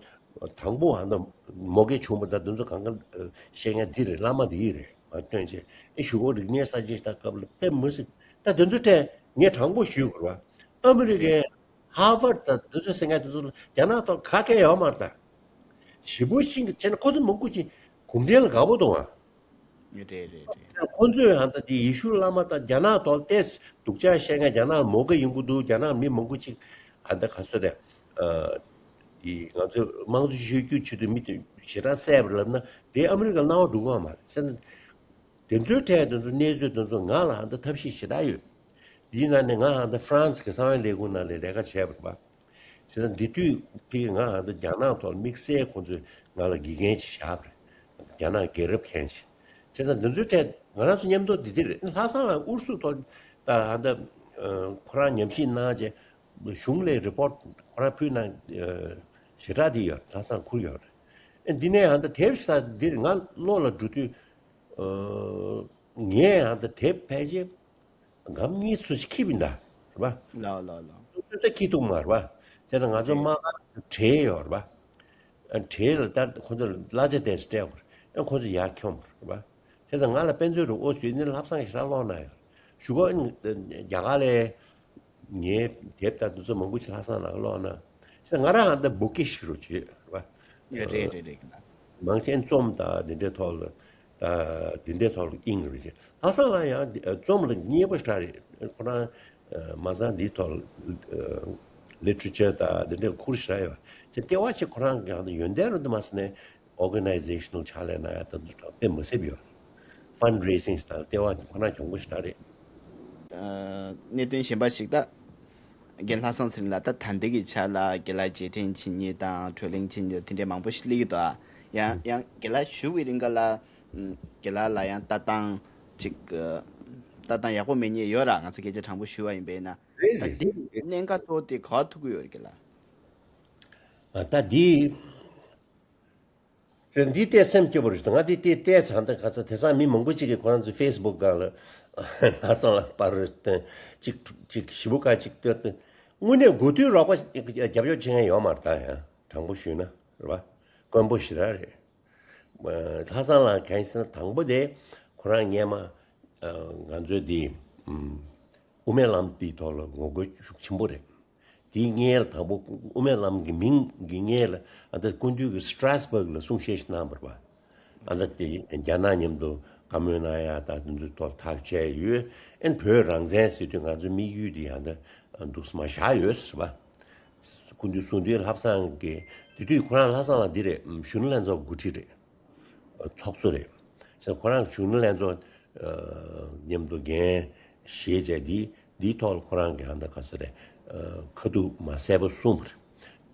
དང་པོ་ཨ་ད་མོ་གེ་བྱུང་བ་ད་འདི་ཚོ་གང་ག་བཤད་མཁན་འདི་རེད། བླ་མ་འདི་རེད། མ་སྟོན་བྱས་ཨེ་གཞུག་གུ་རིག་གནས་གསར་བརྗེ་ཞིག་ད་སྐབས་ལ་དཔེ་མི་སྲིད། ད་འདི་ཚོ་ཐད་ངས་དྲང་པོ་ཞུ་དགོས་རེད་བ། ཨ་མི་རི་ཀའི་Harvard་ད་འདི་ཚོ་ཟེར་མཁན་འདི་ཚོ་ལ་རྒྱ་ནག་ཐོག་ག་གེ་ཡོད་མ་རེད་ད། ཞེ་པོ་ཤིང་གི་བྱས་ན་ཁོ་ཚོ་མང་པོ་ཅིག་གུང་ཁྲན་ལ་དགའ་པོ་འདུག་ཨ། རེད་རེད་རེད། ཁོ་ཚོས་ཧ་ད་དེ་ཡེ་ཤུ་བླ་མ་དང་རྒྱ་ནག་ཐོག་ཏེ་སྡུག་ཅག་བཤད་མཁན་རྒྱ་ནག་མོ་གེ་ཡོང་གི་འདུག་རྒྱ་ནག་མི་མང་པོ་ཅིག་ཨ་ད་ག་ཚོད་རེད། ཨ། དེ་ང་ཚོས་དམངས་གཙོ་བཅོས་བསྒྱུར་ཆེད་དུ་མི་དེ་ཞེ་དྲག་བསད་པ་ལབ་ན་དེ་ཨ་མི་རི་ཀར་སྣང་བ་འགྲོ་གི་ཡོད་མ་རེད། བྱས་ན་དེ་ཚོའི་གྲས་དེ་ཚོ་གནས་ཚུལ་དེ་ཚོ་ང་ལ་ཧ་ད་ཐབས་ཤེས་ཞེ་དྲག་ཡོད། དེའི་ནང་ནས་ང་ཧ་ད་ཧྥ་རན་སི་གི་གསང་བའི་ལས་ཁུངས་ནང་ལ་ལས་ཀ་བྱས་པ་རེད་པ། བྱས་ཙང་འདི་དུས་ཕ་གི་ང་ཧ་ད་རྒྱ་ནག་ཐོག་དམིགས་བསལ་ཁོང་ཚོས་ང་ལ་དགེ་རྒན་ཅིག་བཞག་པ་རེད། རྒྱ་ནག་རྒྱལ་རབས་མཁན་ཅིག་བྱས་ཙང་འདི་ཚོའི་གྲས་ང་རང་ཚོ་མཉམ་དུ་འདི་འདི་རེད། ལྷག་བསམ་ལ་ཨུ་རུ་སུ་ཐོག་ད་ཧ་ད་ཁོ་རང་ཉམས་ཞིབ་གནང་རྗེས་གཞུང་ལ་རི་པོར་ཊི་ཁོ་རང་ཕུལ་ན་ཞེ་དྲག་འདི་ཡོད། ལྷག་བསམ་ཁུར་ཡོད་རེད། ཨེ་འདི་ནས་ཧ་ད་དེབ་ཤ་འདིར་ང་བློ་ལ་འགྲོ་དུས་ངས་ཧ་ད་དེབ་ཕལ་ཆེར་སྒམ་གཉིས་ཚོ་ཞིག་ཁྱིབ་ཡིན་ད་རེད་པ། ལའོ་ལའོ་ལའོ། སོ་སོའི་ད་ཁྱི་ཐུག་མ་རེད་པ། དེ་ལ་ང་ཚོ་རེད། དམག་སྒར་གྲས་ཡོད་རེད་པ། ཨ་གྲས་ལ་ད་ཁོ་ཚོ་ལ་གླ་ཆ་དེ་སྤྲད་དགོས་རེད། ཨ་ཁོ་ཚོ་ཡར་འཁྱོམ་རེད་པ། དེ་ཚོ་ང་ལ་དཔེ་མཛོད་རུ་ཨོ་ཞུས་ནས་ལྷག་བསམ་ཞེ་དྲག་ཀློག་གནང་ཡོད། ཞུ་གོ་རྒྱ་གར་ལས། ངའི་དེབ་དང་དེ་ཚོ་མང་པོ་ཞིག་ལྷག་བསམ་ནང་ཀློག་ན། ཞེས་ང་རང་ཧ་ད་བོ་ཀི་ཤི་རུ་བྱེད་རེད་བ། རེད་རེད་རེད། མང་ཆེན་རྩོམ་དང་དེ་འདྲའི་ཐོག་ལ་ད་དེ་འདྲའི་ཐོག་ལ་དབྱིངས་རུ་བྱེད། ལྷག་བསམ་ལ་ཡང་འདི་རྩོམ་ལ་མཉེས་པོ་ཞེ་དྲག་རེད། ཁོ་རང་མ་ཚང་འདིའི་ཐོག་ལ་ལི་ཊི་རེ་ཅར་དང་དེ་འདྲའི་ཁུར་ཞེ་དྲག་ཡོད་རེད། ལྟེ་བ་ཆེ་ཁོ་རང་གི་ཧ་ད་ཡོན་ཏན་རུ་འདི་མ་ཟེར་ནས། Organizational་ཆགས་ལས་གནང་ཡ་ད་དུང་དཔེ་མི་སྲིད་ཡོད། Fundraising་ཞེ་དྲག་ལྟེ་བ་ཁོ་ན་གྱོང་པོ་ཞེ་དྲག་རེད། ཨ། གནད་དོན་གཞན་པ་ཞིག་ད། རྒན་ལྷ་བཟང་ཚེ་རིང་ལགས་ད་ད་ལྟའི་གི་ཆ་ལ་རྒན་ལགས་རྗེས་དྲན་བྱེད་མཁན་དང་གྲོས་གླེང་བྱེད་མཁན་དེ་འདྲའི་མང་པོ་ཞིག་སླེབས་ཀྱི་འདུག་ཨ། ཡང་ཡང་རྒན་ལགས་བཞུགས་པའི་རིང་ག་ལ། རྒན་ལགས་ལ་ཡང་ལྟ་སྟངས་ཅིག་ལྟ་སྟངས་ཡག་པོ་མེད་མཁན་ཡོད་ར། ང་ཚོ་སྐད་ཆ་དྲང་པོ་ཞུ་བ་ཡིན་པས་ན། རེད་ད་རེད་འདི་རེད་རེད། གནད་འགག་གཙོ་བོ་དེ་ག་པར་ཐུག་གི་ཡོད་རེད་རྒན་ལགས། ཨ་ད་འདི། དེ་འདི་བལྟས་སེམས་སྐྱོ་པོ་རེད། ང་འདི་བལྟས་བལྟས་ཚང་ད་ཁ་ཚ་དེང་སང་མི་མང་པོ་ཅིག་གིས་ཁོ་རང་ཚོའི་ཕེ་སི་བུག་སྒང་ལ་ལྷ་བཟང་ལགས་པར་སྟོན་ཅིག་ཅིག་ཞེ་པོ་ཁ་ཅིག་སྟོན་ཏེ། དངོས་གནས་དགུ་ཐུན་རོགས་པ་རྒྱབ་སྐྱོར་བྱེད་མཁན་ཡོད་མ་རེད་ད། ཡང་དྲང་པོ་ཞུས་ན་རེད་བ། དཀོན་པོ་ཞེ་དྲག་རེད། ལྷ་བཟང་ལགས་གང་ཡིན་ཟེར་ན་དང་པོ་དེ་ཁོ་རང་སྔས་མ་ང་ཚོའི་འདི་དབུ་མའི་ལམ་འདིའི་ཐོག་ལ་ངོ་རྒོལ་ཤུགས་ཆེན་པོ་རེད། དེའི་སྔོན་ལ་དང་པོ་དབུ་མའི་ལམ་གྱི་མིང་གི་སྔོན་ལ་ཨ་ད་སྐུ་མདུན་གྱིས་སི་ཊ་རཱས་སྦུག་ལ་གསུང་བཤད་ཞིག་གནང་བ་རེད་པ། ཨ་ད་དེ་རྒྱ་ནག་མཉམ་དུ་བཀའ་མོལ་གནང་ཡ་ད་དེ་ཚོའི་ཐོག་ཐག་བཅད་ཡོད། ཨན་བོད་རང་བཙན་ཟེར་དུས་ང་ཚོའི་དམིགས་ཡུལ་དེ་ཡང་ད་འདུག་སེ་མར་བཞག་ཡོད་ཟེར་བ། སྐུ་མདུན་གསུང་དུས་ལྷ་བཟང་གིས་དེ་དུས་ཁོ་རང་ལྷ་བཟང་ལགས་འདི་རེད། གཞོན་ནུ་ལྷན་ཚོགས་འགོ་ཁྲིད་རེད། ཚོགས་གཙོ་རེད། ཁོ་རང་གཞོན་ནུ་ལྷན་ཚོགས་མཉམ་དུ་འགན་བཞེས་བྱས་འདི་འདིའི་ཐོག་ལ་ཁོ་རང་གི་ཧ་ད་ག་ཚོད་རེད། ཁ་ཐུག་མ་གསལ་པོ་གསུངས་པ་རེད།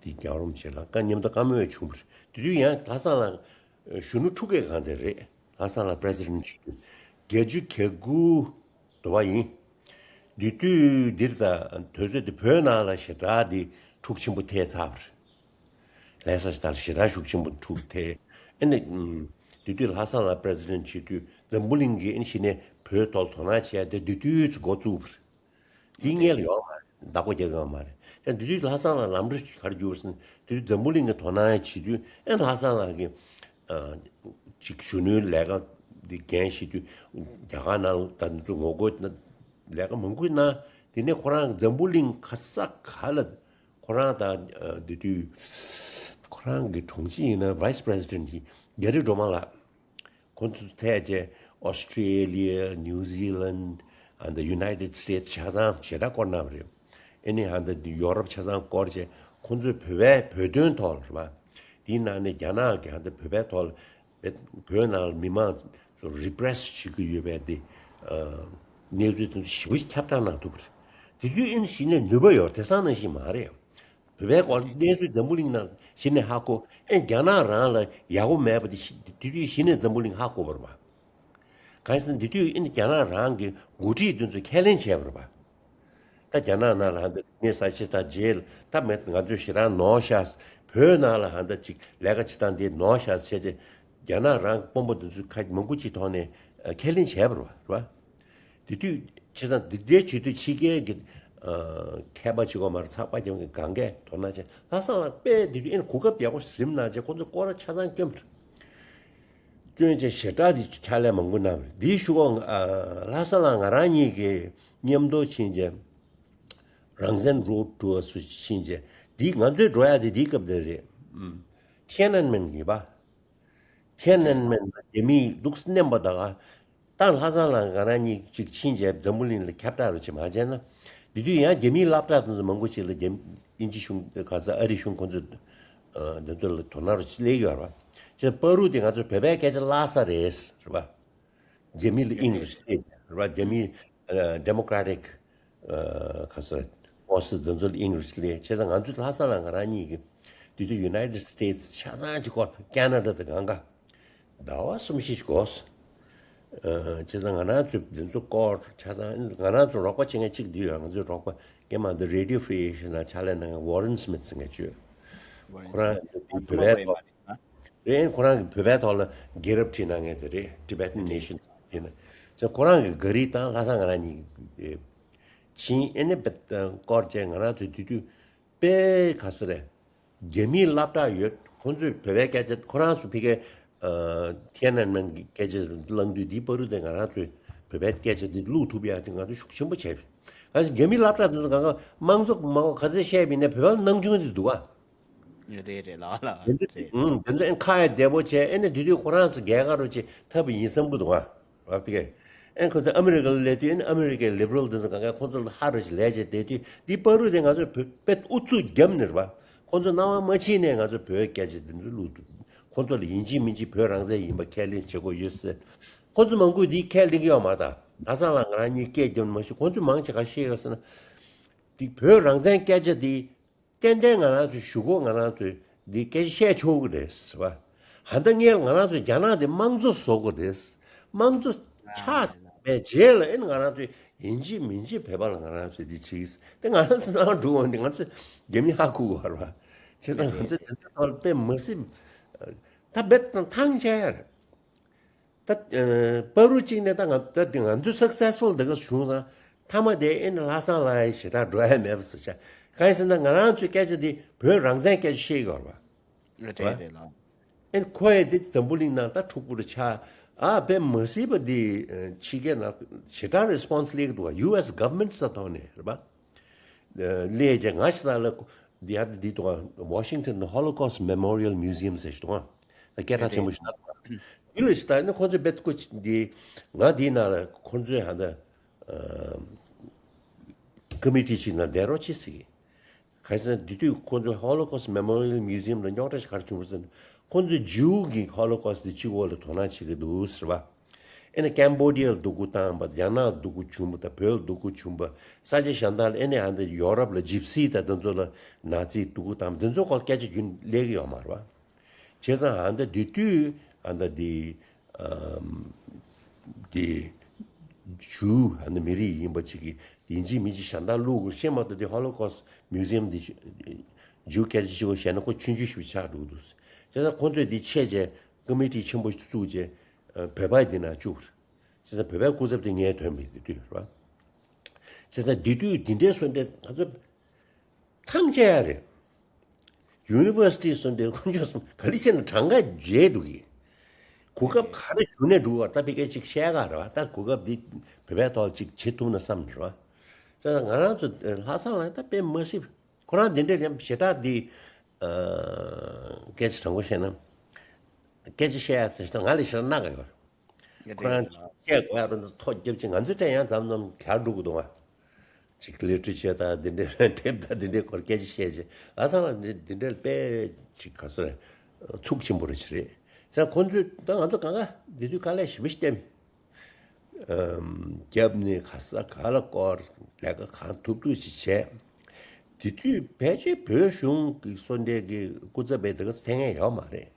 འདི་རྒྱལ་བ་རིན་པོ་ཆེ་ལ་བཀའ་མཉམ་དུ་བཀའ་མོལ་བྱུང་བ་རེད། དེ་དུས་ཡང་ལྷ་བཟང་ལགས་གཞོན་ནུ་ཕྲུ་གུའི་སྒང་དེ་རེད། ལྷ་བཟང་ལགས་པི་རེ་སི་ཌེན་ཊི་བྱེད་དུས་བརྒྱད་ཅུ་གྱ་དགུ་འདྲ་བ་ཡིན། དེ་དུས་འདིར་ད་དུས་ཚོད་དེ་བོད་ནང་ལ་ཞེ་དྲག་འདི་འཁྲུག་ཆེན་པོ་ཐེབས་ཚར་བ་རེད། ལྷ་ས་ཞེ་དྲག་ཞེ་དྲག་ཤུགས་ཆེན་པོ་འཁྲུག་ཐེབས། ཨ་ནི། ཨུམ། དེ་དུས་ལྷ་བཟང་ལགས་president་བྱེད་དུས་འཛམ་བུ་གླིང་གིས་ཨ་ནི་གཞི་ནས་བོད་ཐོག་དོ་སྣང་བྱས་ཏེ་དེ་དུས་ཚོད་འགོ་བཙུགས་པ་རེད། དེ་སྔོན་ལ་ཡོད་མ་རེད། བདག་པོ་རྒྱག་ཡོད་མ་རེད། ཡང་དེ་དུས་ལྷ་བཟང་ལགས་ལམ་འགྲོ་ག་རེ་བརྒྱུད་པ་རེད་ཟེར་ན། དེ་དུས་འཛམ་བུ་གླིང་གིས་དོ་སྣང་བྱེད་དུས་ཨ་ནི་ལྷ་བཟང་ལགས་ཀྱིས་ཨ་ཅིག་གཞོན་ནུའི་ལས་ཀ་འདི་འགན་བཞེས་དུས་རྒྱ་གར་ནང་ལ་ད་དུང་ངོ་རྒོལ་ལས་ཀ་མང་པོ་གནང་། དེ་ནས་ཁོ་རང་འཛམ་བུ་གླིང་ག་ས་ག་ལ་ཁོ་རང་དང་ཨ་དེ་དུས་ཁོ་རང་གི་དྲུང་ཆེ་ཡིན་ན་vice president་ཡིན་རྒྱ་རི་སྒྲོལ་མ་ལགས། ཁོང་ཚོ་ཐད་བྱས་Australia, New Zealand and the United States་ཆ་ཚང་ཞེ་དྲག་སྐོར་གནང་བ་རེད། ཨེ་ནི་ཧ་ད་ཡོ་རོབ་ཆ་ཚང་སྐོར་བྱས་ཁོང་ཚོས་བོད་པའི་བོད་དོན་ཐོག་ལ་རེད་པ། དེའི་ནང་ནས་རྒྱ་ནག་གི་ཧ་ད་བོད་པའི་ཐོག་ལ་བོད་ནང་ལ་མི་མང་ཚོ་repress་བྱེད་ཀྱི་ཡོད་པའི་དེ་གནས་ཚུལ་དེ་ཚོ་ཞེ་པོ་ཞིག་ཁྱབ་བསྒྲགས་གནང་ཐུབ་པ་རེད། དེ་དུས་ཨེ་ནི་གཞི་ནས་ནུས་པ་ཡོད་རེད། དེང་སང་ནང་བཞིན་མ་རེད། བོད་པའི་སྐོར་གནས་ཚུལ་འཛམ་བུ་གླིང་ནང་གཞི་ནས་ཧ་གོ། ཨེ་རྒྱ་ནག་རང་ལ་ཡག་པོ་མེད་པ་དེ་ཤི་དེ་དུས་གཞི་ནས་འཛམ་བུ་གླིང་ཧ་གོ་བ་རེད་པ། གང་ཡིན་ཟེར་ན་དེ་དུས་ཨེ་ནི་རྒྱ་ནག་རང་གི་འགོ་ཁྲིད་དེ་ཚོས་ཁས་ལེན་བྱས་པ་རེད་པ། ད་རྒྱ་ནག་ནང་ལ་ཧ་འདི་མི་ས་ཆ་ད་རྗེས་ལ་ད་མེད་ང་ཚོས་ཞེ་དྲག་ནོར་ཤག་བོད་ནང་ལ་ཧ་འདི་ཅིག་ལས་ཀ་བྱེད་སྟངས་འདི་ནོར་ཤག་བྱས་རྗེས་རྒྱ་ནག་རང་གི་དཔོན་པོ་དེ་ཚོས་ཁ་མང་པོ་ཅིག་ཐོག་ནས་ཨ་ཁས་ལེན་བྱས་པ་རེད་པ། རེད་པ། དེ་དུས་བྱས་ཙང་འདི་འདྲའི་བྱེད་དུས་ཕྱི་རྒྱལ་གྱི་ཨ་མཁས་པ་གཅིག་པོ་མ་རེད། ཚགས་པར་རྒྱབ་མཁན་གང་གས་དོ་སྣང་བྱས། ལྷ་བཟང་ལགས་དཔེ་དེ་དུས་ཨེ་ནི་གོ་སྐབས་ཡག་པོ་ཟིན་གནང་བྱས་ཁོང་ཚོས་སྐོར་ར་ཆ་ཚང་བསྐྱོན་པ་རེད། བསྐྱོན་བྱས་ཞེ་དྲག་དེ་ཕྱག་ལས་མང་པོ་གནང་བ་རེད། དེའི་གཞུག་གུ་ཨ་ལྷ་བཟང་ལགས་ང་རང་གཉིས་ཀྱིས་མཉམ་དུ་ཕྱིན་བྱས་རང་བཙན་རོཌ་ཊུར་སུ་ཕྱིན་བྱས་འདི་ང་ཚོའི་འགྲོ་ཡ་དེ་དེའི་སྐབས་དེ་རེད། ཨུམ། ཐེན་ཨན་མེན་ཡིན་པ། ཐེན་ཨན་མེན་ལ་རྒྱ་མིས་ལུགས་མནན་པ་དང་། ད་ལྷ་བཟང་ལགས་ང་རང་གཉིས་གཅིག་ཕྱིན་བྱས་འཛམ་བུ་གླིང་ལ་ཁྱབ་བསྒྲགས་རུ་ཅིག་མ་བྱས་ན། དེ་དུས་ཡང་རྒྱ་མིའི་སློབ་གྲྭ་དེ་ཚོ་མང་པོ་ཅིག་ལ་རྒྱ་དབྱིན་ཇི་གཞུང་ག་ས་ཨ་རི་གཞུང་ཁོ་ཚོས་ཨ་འདི་ཚོ་ལ་དོ་སྣང་རུ་ཅིག་སླེབས་ཡོད་རེད་པ། བྱས་པ་རུ་དེ་ང་ཚོས་བོད་པའི་སྐད་ཆ་བརླག་ས་རེད་རེད་པ། རྒྱ་མི་ལ་དབྱིངས་རུ་སླེབས་བྱས་རེད་པ། རྒྱ་མི་ཨ་democratic་ཨ་ག་ས་forces་དེ་ཚོ་ལ་དབྱིངས་རུ་སླེབས། བྱས་ཙང་ང་ཚོས་ལྷ་བཟང་ལགས་ང་རང་གཉིས་ཀྱིས་དེ་དུས་United States་ཆ་ཚང་གཅིག་སྐོར་ཁེ་ན་ཌ་དང་གང་ག་ཟླ་བ་གསུམ་བཞི་ཞིག་འགོར། ཨ་བྱས་ཙང་ང་རང་ཚོས་འདི་ཚོ་སྐོར་ཆ་ཚང་ང་རང་ཚོ་རོགས་པ་བྱེད་མཁན་གཅིག་འདི་ཡོད། ང་ཚོའི་རོགས་པ་སྐྱེས་མ་འདི་Radio Free Asia་ནང་ཕྱག་ལས་གནང་མཁན་Warren Smith་ཟེར་མཁན་ཅིག་ཡོད། ཁོ་རང་འདི་བོད་པའི་ཐོག་རེད། ཁོ་རང་གིས་བོད་པའི་ཐོག་ལ་རྒྱལ་རབས་བྲིས་གནང་མཁན་དེ་རེད། Tibetan Nation་བྲིས་ན། བྱས་ཁོ་རང་གིས་ག་རེ་བཏང་ལྷ་བཟང་ང་རང་གཉིས་ཕྱིན། ཨེ་ནི་བེད་སྐོར་བྱས་ང་རང་ཚོས་དེ་དུས་དཔེ་ག་ཚོད་རེད། རྒྱ་མིའི་སློབ་གྲྭ་ཡོད། ཁོང་ཚོས་བོད་པའི་སྐད་ཆ་ཁོ་རང་ཚོ་ཕ་གིའི་ཨ་ཐེན་ཨན་མེན་གྱི་སྐད་ཆ་བླངས་དུས་འདི་བར་དུ་དེ་ང་རང་ཚོས་བོད་པའི་སྐད་ཆ་འདི་བླུག་ཐུབ་ཡ་དེ་ང་ཚོས་ཤུགས་ཆེན་པོ་བྱས། གང་ཞིག་རྒྱ་མིའི་སློབ་གྲྭ་དེ་ཚོ་གང་ག་དམངས་གཙོ་མང་པོ་ག་ཚོད་བཤད་པ་ཡིན་ན་བོད་པ་སྣང་ཆུང་དེ་འདུག་ཨ། རེད་རེད་ལགས་ལགས་དེ་ཚོ་རེད། ཨང་དེ་ཚོ་ཨེ་ཁ་ཡ་བདེ་པོ་བྱས། ཨེ་ནས་དེ་དུས་ཁོ་རང་ཚོ་རྒྱལ་ཁ་རུ་ཅིག་ཐོབ་པ་ཡིན་བསམ་གི་འདུག་ཨ། ར་ཕི་ཀེ། ཨེ་ཁོ་ཚོ་ཨ་མི་རི་ཀ་ལ་སླེབས་དུས་ཨེ་ཨ་མི་རི་ཀའི་ལི་བྷི་རལ་དེ་ཚོ་གང་ག་ཁོ་ཚོ་ལ་ཧ་རུ་ཅིག་ལས་བྱས་བསྡད་དུས་འདི་བར་དུ་དེ་ང་ཚོས་བོད་དཔེ་ཨུ་ཚུགས་བརྒྱབ་ནས་རེད་པ། ཁོ་ཚོ་སྣང་བ་མ་ཕྱིན་ནས་ང་ཚོ་བོད་སྐད་ཆ་དེ་ཚོ་བླུག་འདུག་ཁོ་ཚོ་ལ་ཡིན་གཅིག་མིན་གཅིག་བོད་རང་བཙན་ཡིན་པ་ཁས་ལེན་བྱེད་དགོས་ཡོད་ཟེར། ཁོ་ཚོ་མང་པོས་འདི་ཁས་ལེན་གྱི་ཡོད་མ་རེད། ད་ལྷ་བཟང་ལགས་ང་རང་གཉིས་སྐད་བརྒྱབ་ནས་མ་གཞི་ཁོ་ཚོས་མང་ཆེ་ག་བཤད་ཡོད་ཟེར་ན། འདི་བོད་རང་བཙན་སྐད་ཆ་འདི་ཏན་ཏན་ང་རང་ཚོས་ཞུ་སྒོ་ང་རང་ཚོས་འདི་སྐད་ཆ་བཤད་ཆོག་གི་རེད་ཟེར་བ། ཧ་ད་སྔོན་ལ་ང་རང་ཚོས་རྒྱ་ནག་འདི་དམངས་གཙོ་བཟོ་དགོས་རེད། དམངས་གཙོ་ཆགས་པའི་རྗེས་ལ་ཨེ་ང་རང་ཚོས་ཡིན་གཅིག་མིན་གཅིག་བོད་པ་ལ་ང་རང་ཚོས་འདི་བྱེད་ཀྱི་ཟེར། དེ་ང་རང་ཚོ་ནང་འགྲོ་འོང་འདི་ང་ཚོས་རྒྱ་མི་ཧ་གོ་གི་ཡོད་རེད་བ། བྱས་ཙང་ང་ཚོས་དེ་ཚོའི་ཐོག་ལ་དཔེ་མ་སྲིད་ད་རྦད་དང་ཐང་ཆད་ཡ་རེད། ད་ཨ་བར་དུ་གཅིག་ནས་ད་ང་ད་འདི་ང་ཚོ་སག་སེ་སི་ཕུལ་འདི་ག་བྱུང་ཙང་མཐའ་མ་དེ་ཨེ་ནི་ལྷ་བཟང་ལགས་ཡི་ཞེ་དྲག་འགྲོ་ཡ་མེད་པ་བཟོ་བྱ། གང་ཡིན་ཟེར་ན་ང་རང་ཚོའི་སྐད་ཆ་འདི་བོད་རང་བཙན་སྐད་ཆ་བཤད་ཡོད་རེད་བ། རེད་རེད་ལགས། ཨེ་ནི་ཁོ་ཡི་འདི་འཛམ་བུ་གླིང་ནང་ད་འཁྲུག་པོ་རུ་ཆགས། ཨ་དཔེ་མ་སྲིད་པ་འདི་ཨ་ཕྱི་རྒྱལ་ནང་ཞེ་དྲག་རེ་སི་པོན་སི་སླེབས་ཀྱི་འདུག་བ། ཡུ་ཨེས་གྷ་ཝར་མེན་ཊི་ས་ཐོག་ནས་རེད་བ། ཨ་སླེབས་བྱས་ང་ཞེ་དྲག་ལ་འདི་ཡར་འདི་འདུག་བ། Washington Holocaust Memorial Museum་ཟེར་ཞིག་འདུག་བ། ད་སྐད་གྲགས་ཆེན་པོ་ཞིག་ད། འདི་ལ་ཞིག་ད་ནི་ཁོང་ཚོས་བེད་ཀོ་འདི་ང་འདིའི་ནང་ལ་ཁོང་ཚོས་ཧ་ད་ཀ་མི་ཊི་ཞིག་ནང་བསྡད་རོགས་བྱེད་ཟེར་གི། ག་རེ་ཟེར་ན་འདི་དུས་ཁོང་ཚོས་Holocaust Memorial Museum་ལ་རྙོག་དྲ་ཞིག་ག་རེ་བྱུང་བ་ཟེར་ན། ཁོང་ཚོས་ཇིའུ་གི་Holocaust་འདི་གཅིག་པོ་ལ་དོ་སྣང་བྱེད་ཀྱི་འདུག་ཟེར་བ། ཨེ་ནས་ཀེམ་བོ་ཌི་ཡ་ལ་སྡུག་པོ་བཏང་བ། རྒྱ་ནག་ལ་སྡུག་པོ་བྱུང་བ་དང་བོད་ལ་སྡུག་པོ་བྱུང་བ། ས་ཆ་གཞན་དག་ལ་ཨེ་ནས་ཨ་འདི་ཡོ་རོབ་ལ་ཇིབ་སི་དང་དེ་ཚོ་ལ་ནཱ་ཛི་སྡུག་པོ་བཏང་བ་དེ་ཚོའི་སྐོར་སྐད་ཆ་རྒྱུན་སླེབས་ཀྱི་ཡོད་མ་རེད་བ། བྱས་ཙང་ཨ་འདི་དེ་དུས་ཨ་འདི་འདི་ཨམ་འདི་ཇུའུ་ཨ་འདི་མི་རིགས་ཡིན་པ་ཅིག་གིས་ཡིན་གཅིག་མིན་གཅིག་གཞན་དག་བླུག་དགོས་ཤེས་མ་གཏོགས་འདི་Holocaust Museum་འདི་ཇུའུ་སྐད་ཆ་གཅིག་པོ་བཤད་ན་ཁོ་ཆུང་ཆུང་ཞིག་ཆགས་འགྲོ་གི་འདུག་བྱས་ཙང་ཁོང་ཚོས་འདི་ཆེད་བྱས། ཀོ་མི་ཊི་ཆེན་པོ་ཞིག་བཙུགས་རྗེས་བོད་པ་འདི་ན་བཅུག་རེད། བྱས་ཙང་བོད་པའི་སྐུ་ཚབ་དེ་ངས་ཐོན་པའི་དུས་རེད་བ། བྱས་ཙང་དེ་དུས་འདི་འདྲའི་བཟོ་འདྲ་ང་ཚོ་ཐང་ཆད་ཡ་རེད། ཡུ་ནི་ཝར་སི་ཊི་བཟོ་འདྲའི་དཀོན་མཆོག་གསུམ་ག་རེ་བྱས་ན་གྲངས་ཀ་བརྗེད་འགྲོ་གི། གོ་སྐབས་ག་རེ་བྱུང་ནས་འགྲོ་བར་ད་ཕ་གིར་ཅིག་བཤད་ག་རེད་བ། ད་གོ་སྐབས་འདི་བོད་པའི་ཐོག་ཅིག་བྱེད་ཐུབ་ན་བསམ་ནས་རེད་བ། བྱས་ཙང་ང་རང་ཚོ་ལྷ་བཟང་ལགས་ད་དཔེ་མ་སྲིད། ཁོ་རང་འདི་འདྲའི་ལན་ཞེ་དྲག་འདི། ཨ། སྐད་ཆ་དྲང་པོ་བཤད་ན། སྐད་ཆ་བཤད་ཡ་དེ་ཞེ་དྲག་ང་ལ་ཞེ་དྲག་གནག་ག་ཡོད། ཁོ་རང་བཤད་དགོས་ཡ་རུ་ཐོ་རྒྱབ་ཅིག་ང་ཚོའི་གྲས་ཡང་མཚམས་མཚམས་གར་འགྲོ་གི་འདུག་ཨ། ཅིག་ལི་ཊི་རེ་ཅར་དང་འདི་འདྲའི་དེབ་དང་འདི་འདྲའི་སྐོར་སྐད་ཆ་བཤད་ཅིག་ལྷ་བཟང་ལགས་འདི་འདི་འདྲའི་དཔེ་ཅིག་ག་ཚོད་རེད། ཚུགས་ཆེན་པོ་རེད་ཅིག་རེད། ཙང་ཁོང་ཚོས་ད་ང་ཚོ་གང་ག་འདི་དུས་དཀའ་ལས་ཞེ་པོ་ཞིག་བསྟན། རྒྱབ་ནས་ག་ས་ག་ལ་སྐོར་ལས་ཀ་གང་ཐུབ་ཐུབ་ཞིག་བྱས། དེ་དུས་ཕལ་ཆེར་བོད་གཞུང་གི་སོ་འདྲའི་གི་སྐུ་ཚབ་པའི་དེ་ག་ཚོད་ཐེངས་ཡང་ཡོད་མ་རེད།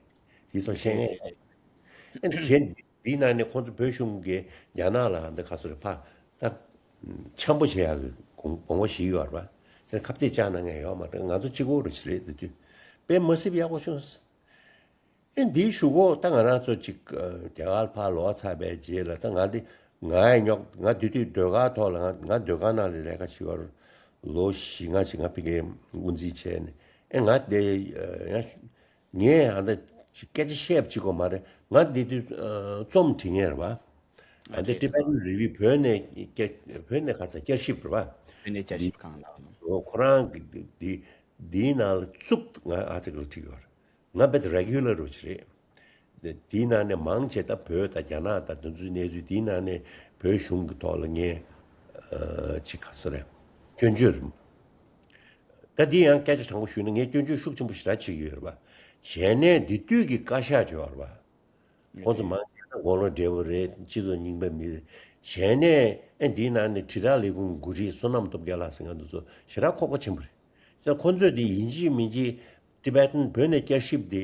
དེ་ཚོ་ཤེས་མཁན་ཡོད་མ་རེད། གཞན་འདིའི་ནང་ནས་ཁོང་ཚོ་བོད་གཞུང་གི་རྒྱ་ནག་ལ་འདི་ག་ཚོད་རེད་ཕ་ད་འཆམ་པོ་བྱེད་ཡག་གི་དགོངས་དགོངས་པ་ཞིག་ཡོད་རེད་པ། དེ་ཁ་གཏད་བཅག་གནང་མཁན་ཡོད་མ་རེད། ང་ཚོ་གཅིག་པོ་རུ་ཞིག་རེད། དེ་དུས་དཔེ་མ་སྲིད་ཡག་པོ་བྱུང་། ཨེ་འདིའི་གཞུག་གུ་ད་ང་རང་ཚོ་ཅིག་རྒྱ་གར་ཕར་ལོག་ཚར་བའི་རྗེས་ལ་ད་ང་འདི་ང་ཡང་རྙོག་ང་དེ་དུས་ཟློས་གར་ཐོག་ལ་ང་ང་ཟློས་གར་ནང་ལ་ལས་ཀ་བྱེད་པར་ལོ་བཞི་ལྔ་ཅིག་ང་ཕ་གིར་དབུ་འཛིན་བྱས་ནས་ཨེ་ང་དེ་ཡང་ངས་ཨ་ད་ཅིག་སྐད་ཆ་བཤད་པ་གཅིག་པོ་མ་རེད། ང་དེ་དུས་རྩོམ་འབྲི་མཁན་རེད་པ། ཨ་འདི་Tibetan Review བོད་ནས་བསྐྱར་བོད་ནས་ག་ས་བསྐྱར་ཞིབ་རེད་པ། བོད་ནས་བསྐྱར་ཞིབ་ཁང་ལ། ཁོ་རང་གི་འདི་འདིའི་ནང་ལ་གཙུག་ང་ཨར་ཊི་ཀལ་བྲིས་ཡོད་རེད། ང་དཔེ་རེ་གུ་ལར་རུ་ཅིག་རེད། དེ་དེའི་ནང་ནས་མང་ཆེ་ད་བོད་དང་རྒྱ་ནག་དང་དེ་ཚོའི་གནས་ཚུལ་དེའི་ནང་ནས་བོད་གཞུང་གི་ཐོག་ལ་ངས་ཨ་ཅིག་ག་ཚོད་རེད། སྐྱོན་བརྗོད་རེད། ད་འདི་ཡང་སྐད་ཆ་དྲང་པོ་ཞུས་ན་ངས་སྐྱོན་བརྗོད་ཤུགས་ཆེན་པོ་ཞེ་དྲག་བྱེད་ཀྱི་ཡོད་རེད་པ། བྱས་ནས་འདི་དུས་ཀྱི་བཀའ་ཤག་ཅིག་ཡོད་རེད་པ། ཁོང་ཚོ་མང་ཆེ་ད་དགུང་ལོ་བགྲེས་པོ་རེད། སྤྱི་ཚོགས་རྙིང་པ་མི་རེད། བྱས་ནས་ཨེ་འདིའི་ནང་ནས་དྲིལ་བསྒྲགས་ལས་ཁུངས་འགོ་ཁྲིད་བསོད་ནམས་སྟོབས་རྒྱལ་ལགས་ཟེར་མཁན་དེ་ཚོ་ཞེ་དྲག་ཁོག་པ་ཆེན་པོ་རེད། ཙང་ཁོ་ཚོས་དེ་ཡིན་གཅིག་མིན་གཅིག་Tibetan བོད་ནས་བསྐྱར་ཞིབ་དེ་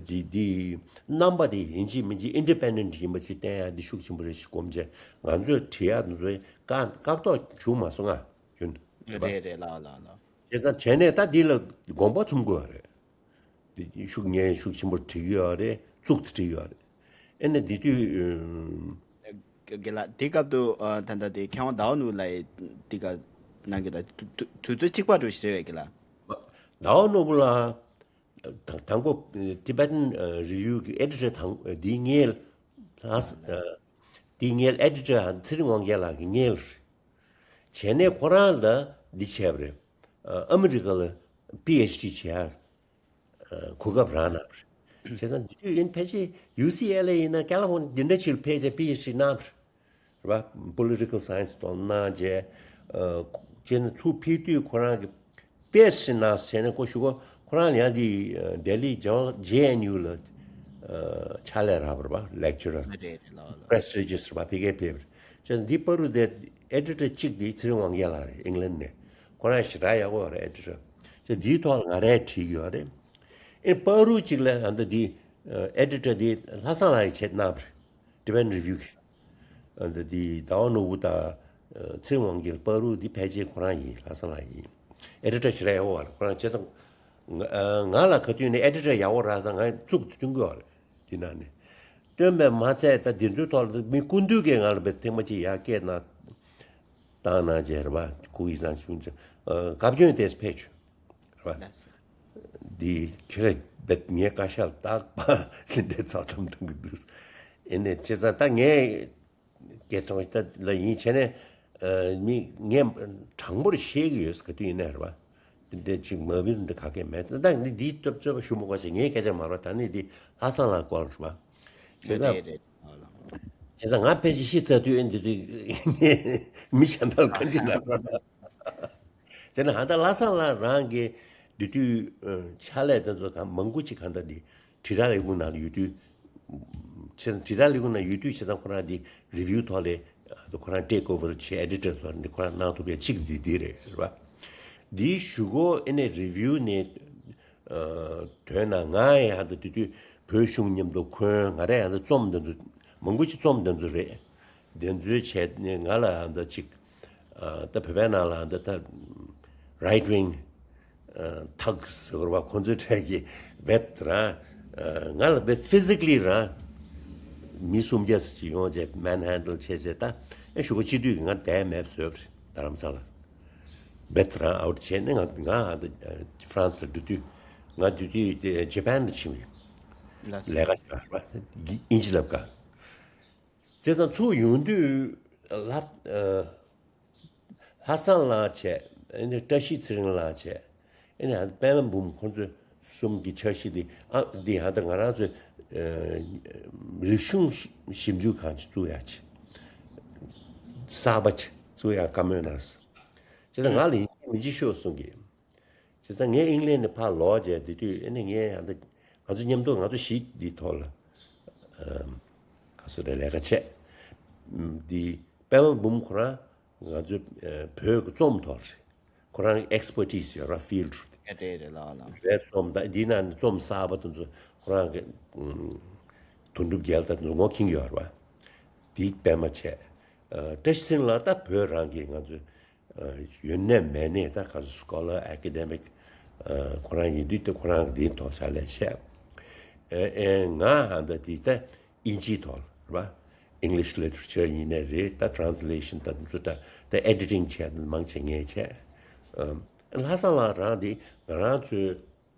དེ་དེ་རྣམ་པ་དེ་ཡིན་གཅིག་མིན་གཅིག་Independent ཡིན་པ་ཅིག་བསྟན་ཡ་དེ་ཤུགས་ཆེན་པོ་རེད་ཞིག་སྒོམ་བྱས་ང་ཚོས་བྲིས་ཡ་དེ་ཚོ་བཀག་བཀག་ཐོག་བྱུང་མ་སོང་ང་རྒྱུན་རེད་པ། རེད་རེད་ལགས་ལགས་ལགས། བྱས་ཙང་བྱས་ནས་ད་འདི་ལ་དགོངས་པ་ཚོམ་དགོས་པ་རེད། འདི་ཤུགས་ངས་ཤུགས་ཆེན་པོ་བྲིས་ཀྱི་ཡོད་རེད། གཙུག་ཏུ་བྲིས་ཀྱི་ཡོད་རེད། ཨེ་ནས་འདི་དུས་ཨུམ། རྒན་ལགས་དེ་སྐབས་དུ་ཨ་ད་ལྟ་དེ་མཁས་དབང་ཟླ་བ་ནོར་བུ་ལགས་དེ་ག་གནང་གི་ད་དུས་དུས་དུས་ཚོད་གཅིག་པ་འགྲོ་ཞིག་རེད་པས་རྒན་ལགས། ཟླ་བ་ནོར་བུ་ལགས་དང་དང་པོ་Tibetan Review གི་ཨེ་ཌི་ཊར་དང་འདི་ངའི་ལ་འདི་ངའི་ཨེ་ཌི་ཊར་ཚེ་རིང་དབང་རྒྱལ་ལགས་ཀྱི་ངའི་ལ་རེད། བྱས་ནས་ཁོ་རང་ལ་འདི་བྱས་པ་རེད། ཨ་ཨ་མི་རི་ཀ་ལ་པི་ཨེཆ་ཌི་བྱས་ཡ་གོ་སྐབས་རག་གནང་བ་རེད། བྱས་ཙང་འདི་དུས་ཡིན་ཕལ་ཆེར་ཡུ་སི་ཨེལ་ཨེ་ཡིན་ན་ཀ་ལི་ཧྥོ་ནི་ཡ་འདི་འདྲ་ཅིག་ལ་ཕེབས་བྱས་པི་ཨེཆ་ཌི་གནང་བ་རེད། རེད་པ། Political Science ཐོག་གནང་བྱས། ཨ་བྱས་ནས་ཚུར་ཕེབས་དུས་ཁོ་རང་གི་ཏེས་ཞིག་གནང་བྱས་ནས་ཁོ་ཞུ་གོ་ཁོ་རང་ཡང་འདི་ལྡི་ལི་ཇེ་ཨེན་ཡུ་ལ་ཨ་ཕྱག་ལས་རག་པ་རེད་པ། ལེག་ཅ་རར། རེད་རེད་ལགས་ལགས། པྲེ་སི་ཊི་ཇི་ཡས་རེད་པ། ཕ་གིར་ཕེབས་པ་རེད། བྱས་ཙང་འདི་པར་རིས་དེ་ཨེ་ཌི་ཊར་གཅིག་དེ་ཚེ་རིང་དབང་རྒྱལ་ལགས་རེད། ཨིང་ལན་ནས། ཁོ་རང་ཞེ་དྲག་ཡག་པོ་ཡོད་རེད་ཨེ་ཌི་ཊར། བྱས་ཙང་འདིའི་ཐོག་ལ་ང་རང་བྲིས་ཀྱི་ཡོད་རེད། ཨེ་པར་རིས་གཅིག་ལ་ཨ་ད་འདི་ཨེ་ཌི་ཊར་དེ་ལྷ་བཟང་ལགས་ཀྱིས་བྱས་གནང་བ་རེད། Tibetan Review གི། ཨ་ད་འདི་ཟླ་བ་ནོར་བུ་དང་ཨ་ཚེ་རིང་དབང་རྒྱལ་པར་རིས་འདི་ཕལ་ཆེར་ཁོ་རང་ཡིན། ལྷ་བཟང་ལགས་ཡིན། ཨེ་ཌི་ཊར་ཞེ་དྲག་ཡག་པོ་ཡོད་རེད། ཁོ་རང་བྱས་ཙང་ང་ཨ་ང་ལ་ག་དུས་ནས་ཨེ་ཌི་ཊར་ཡག་པོ་རག་ཙང་ང་གཙུག་ཏུ་བཏོན་གྱི་ཡོད་རེད། འདི་ནང་ནས་བཏོན་པས་མ་ཚད་ད་འདི་ཚོའི་ཐོག་ལ་མི་སྐུ་མདུན་གྱིས་ང་ལ་བས་ཐེངས་མ་གཅིག་ཡར་སྐད་གནང་བཏང་གནང་བྱས་རེད་པ། སྐུ་ཡི་བཟང་ཆུང་ཆུང་བཀའ་བཀྱོན་དེ་ཕེབས་བྱུང་། རེད་པ། འདི་ཁྱོད་རེད་བེད་ངའི་བཀའ་ཤག་རྟག་པར་འདི་འདྲའི་ཚགས་དམ་གཏོང་གི་འདུག་ཨེ་ནས་བྱས་ཙང་ད་ངས་སྐད་ཆ་ད་ལ་ཡིན་བྱས་ནས་ཨ་མི་ངས་དྲང་པོར་བཤད་ཀྱི་ཡོད་ག་དུས་ཡིན་ནའི་རེད་པ། འདི་འདྲའི་ཅིག་མ་བིར་འདི་ག་གེ་མེད། ད་ནི་འདི་སྟོབས་རྩོད་པ་ཞུ་མི་དགོས་ཟེར། ངའི་སྐད་ཆ་མ་རེད། ད་ནི་འདི་ལྷ་བཟང་ལགས་སྐོར་རེད་པ། བྱས་ཙང་རེད་རེད། བྱས་ཙང་ང་ཕལ་ཆེར་ཤི་ཚར་དུས་ཨེ་འདི་དུས་མི་གཞན་དག་ག་འདྲ་ལབ་རོགས་གནང་། དེ་ནས་ཧ་ད་ལྷ་བཟང་ལགས་རང་གི་འདི་དུས་ཕྱག་ལས་དེ་ཚོ་གང་མང་པོ་ཅིག་གང་ལྟར་འདི་དྲིལ་བསྒྲགས་ལས་ཁུངས་ནང་ལ་ཡོད་དུས། བྱས་ཙང་དྲིལ་བསྒྲགས་ལས་ཁུངས་ནང་ཡོད་དུས་བྱས་ཙང་ཁོ་རང་འདི་རི་བིའུ་ཐོག་ལས་ཁོ་རང་ཊེག་ཨོ་ཝར་བྱས། ཨེ་ཌི་ཊར་ཐོག་འདི་ཁོ་རང་གནང་ཐུབ་ཡ་གཅིག་འདི་འདི་རེད་རེད་པ། འདིའི་གཞུག་གུ་ཨེ་ནས་རི་བིའུ་ནས་ཨ་དོན་ན་ང་ཡང་ཧ་ད་དེ་དུས་བོད་གཞུང་མཉམ་དུ་འཁོན། ང་རང་ཡང་ད་རྩོམ་འདི་ཚོ་མང་པོ་ཅིག་རྩོམ་འདི་ཚོ་རེད། འདི་ཚོའི་བྱས་ནས་ང་ལ་ཡང་ད་ཅིག་ཨ་ད་བོད་པའི་ནང་ལ་ཡང་ད་ད་རའིཊ་ཝིང་ཨ་ཐག་ཟེར་བ་ཁོང་ཚོའི་གྲས་ཀྱི་བེད་རང་ ང་ལ་དཔེ་ཕི་ཟི་ཀ་ལི་རང་མི་སུམ་བརྒྱ་ཙམ་ཅིག་ཡོང་བྱས་མན་ཧན་ཌལ་བྱས་བྱས། ད་ཨེ་ཞོགས་པ་སྤྱི་འཐུས་ཀྱི་ང་དེ་མེད་བཟོས་པ་རེད། རྡ་རམ་ས་ལ་བེད་རང་ཨའུ་ཊི་བྱས་ནས། ང་ང་ཧྥ་རན་སི་ལ་འགྲོ་དུས། ང་འགྲོ་དུས་དེ་ཇ་པན་ལ་ཕྱིན་པ་རེད། ལགས་སོ། ལས་ཀ་བྱས་པ་རེད་པ། དབྱིན་ཇི་ལབ་ཀ་བྱས་ཙང་ཚུར་ཡོང་དུས་ལྷ་ལྷ་བཟང་ལགས་བྱས། ཨ་ནི་བཀྲ་ཤིས་ཚེ་རིང་ལགས་བྱས། ཨ་ནི་ཨ་པད་མ་འབུམ། ཁོང་ཚོ་གསུམ་གྱི་འཆར་གཞི་འདི། ཨ་འདི་ཧ་ད་ང་རང་ཚོའི་ཨ་རིག་གཞུང་ཞིབ་འཇུག་ཁང་ཅིག་བཙུགས་ཡག་ཅིག་གསར་པ་ཅིག་བཙུགས་ཡག་བཀའ་མོལ་གནང་སོང་། བྱས་ཙང་ང་ལ་ཡིན་གཅིག་མིན་གཅིག་ཤོག་གསུང་གི། བྱས་ཙང་ངས་ཨིང་ལན་ནས་ཕར་ལོག་བྱས། དེ་དུས་ཨ་ནི་ངས་ཡང་ད་ང་ཚོ་མཉམ་དུ་ང་ཚོ་བཞི་འདིའི་ཐོག་ལ་ཨམ་ག་སོ་རེ་ལས་ཀ་བྱས། ཨམ་འདི་པད་མ་འབུམ་ཁོ་རང་ང་ཚོའི་ཨ་བོད་ཀྱི་རྩོམ་ཐོག་རེད། ཁོ་རང་གི་ཨེག་སི་པར་ཊི་སི་ཡོད་ར། ཕིལ་ཌི་རེད། ཨེ་རེད་རེད། ལགས་ལགས། བོད་རྩོམ་དང་འདི་ནང་ནས་རྩོམ་གསར་པ་དེ་ཚོ་ཁོ་རང་གི་ཨམ་དོན་གྲུབ་རྒྱལ་དང་དེ་ཚོ་ངོ་མཁྱེན་གྱི་ཡོད་རེད་པ། འདི་པད་མ་བྱས། ཨ་བཀྲ་ཤིས་ཚེ་རིང་ལགས་ད་བོད་རང་གི་ང་ཚོའི་ཨ་ཡོད་ནས་མེད་ནས་ད་ག་སུ་སྐོ་ལར་ཨེ་ཀེ་ཌེ་མིག་ཨ་ཁོ་རང་ཡིན་དུས། ད་ཁོ་རང་གི་འདིའི་ཐོག་ཕྱག་ལས་བྱས། ཨེ་ཨེ་ང་ཧ་ད་འདི་ད་དབྱིན་ཇིའི་ཐོག་རེད་པ། English literature ཡིན་ནའི་རེད། ད་ཊ་རན་སི་ལེ་ཤན་དང་དེ་ཚོ། ད་ད་ཨེ་ཌི་ཊིང་བྱས་མང་ཆེ་ངས་བྱས། ཨ་ལྷ་བཟང་ལགས་རང་འདི་ང་རང་ཚོའི་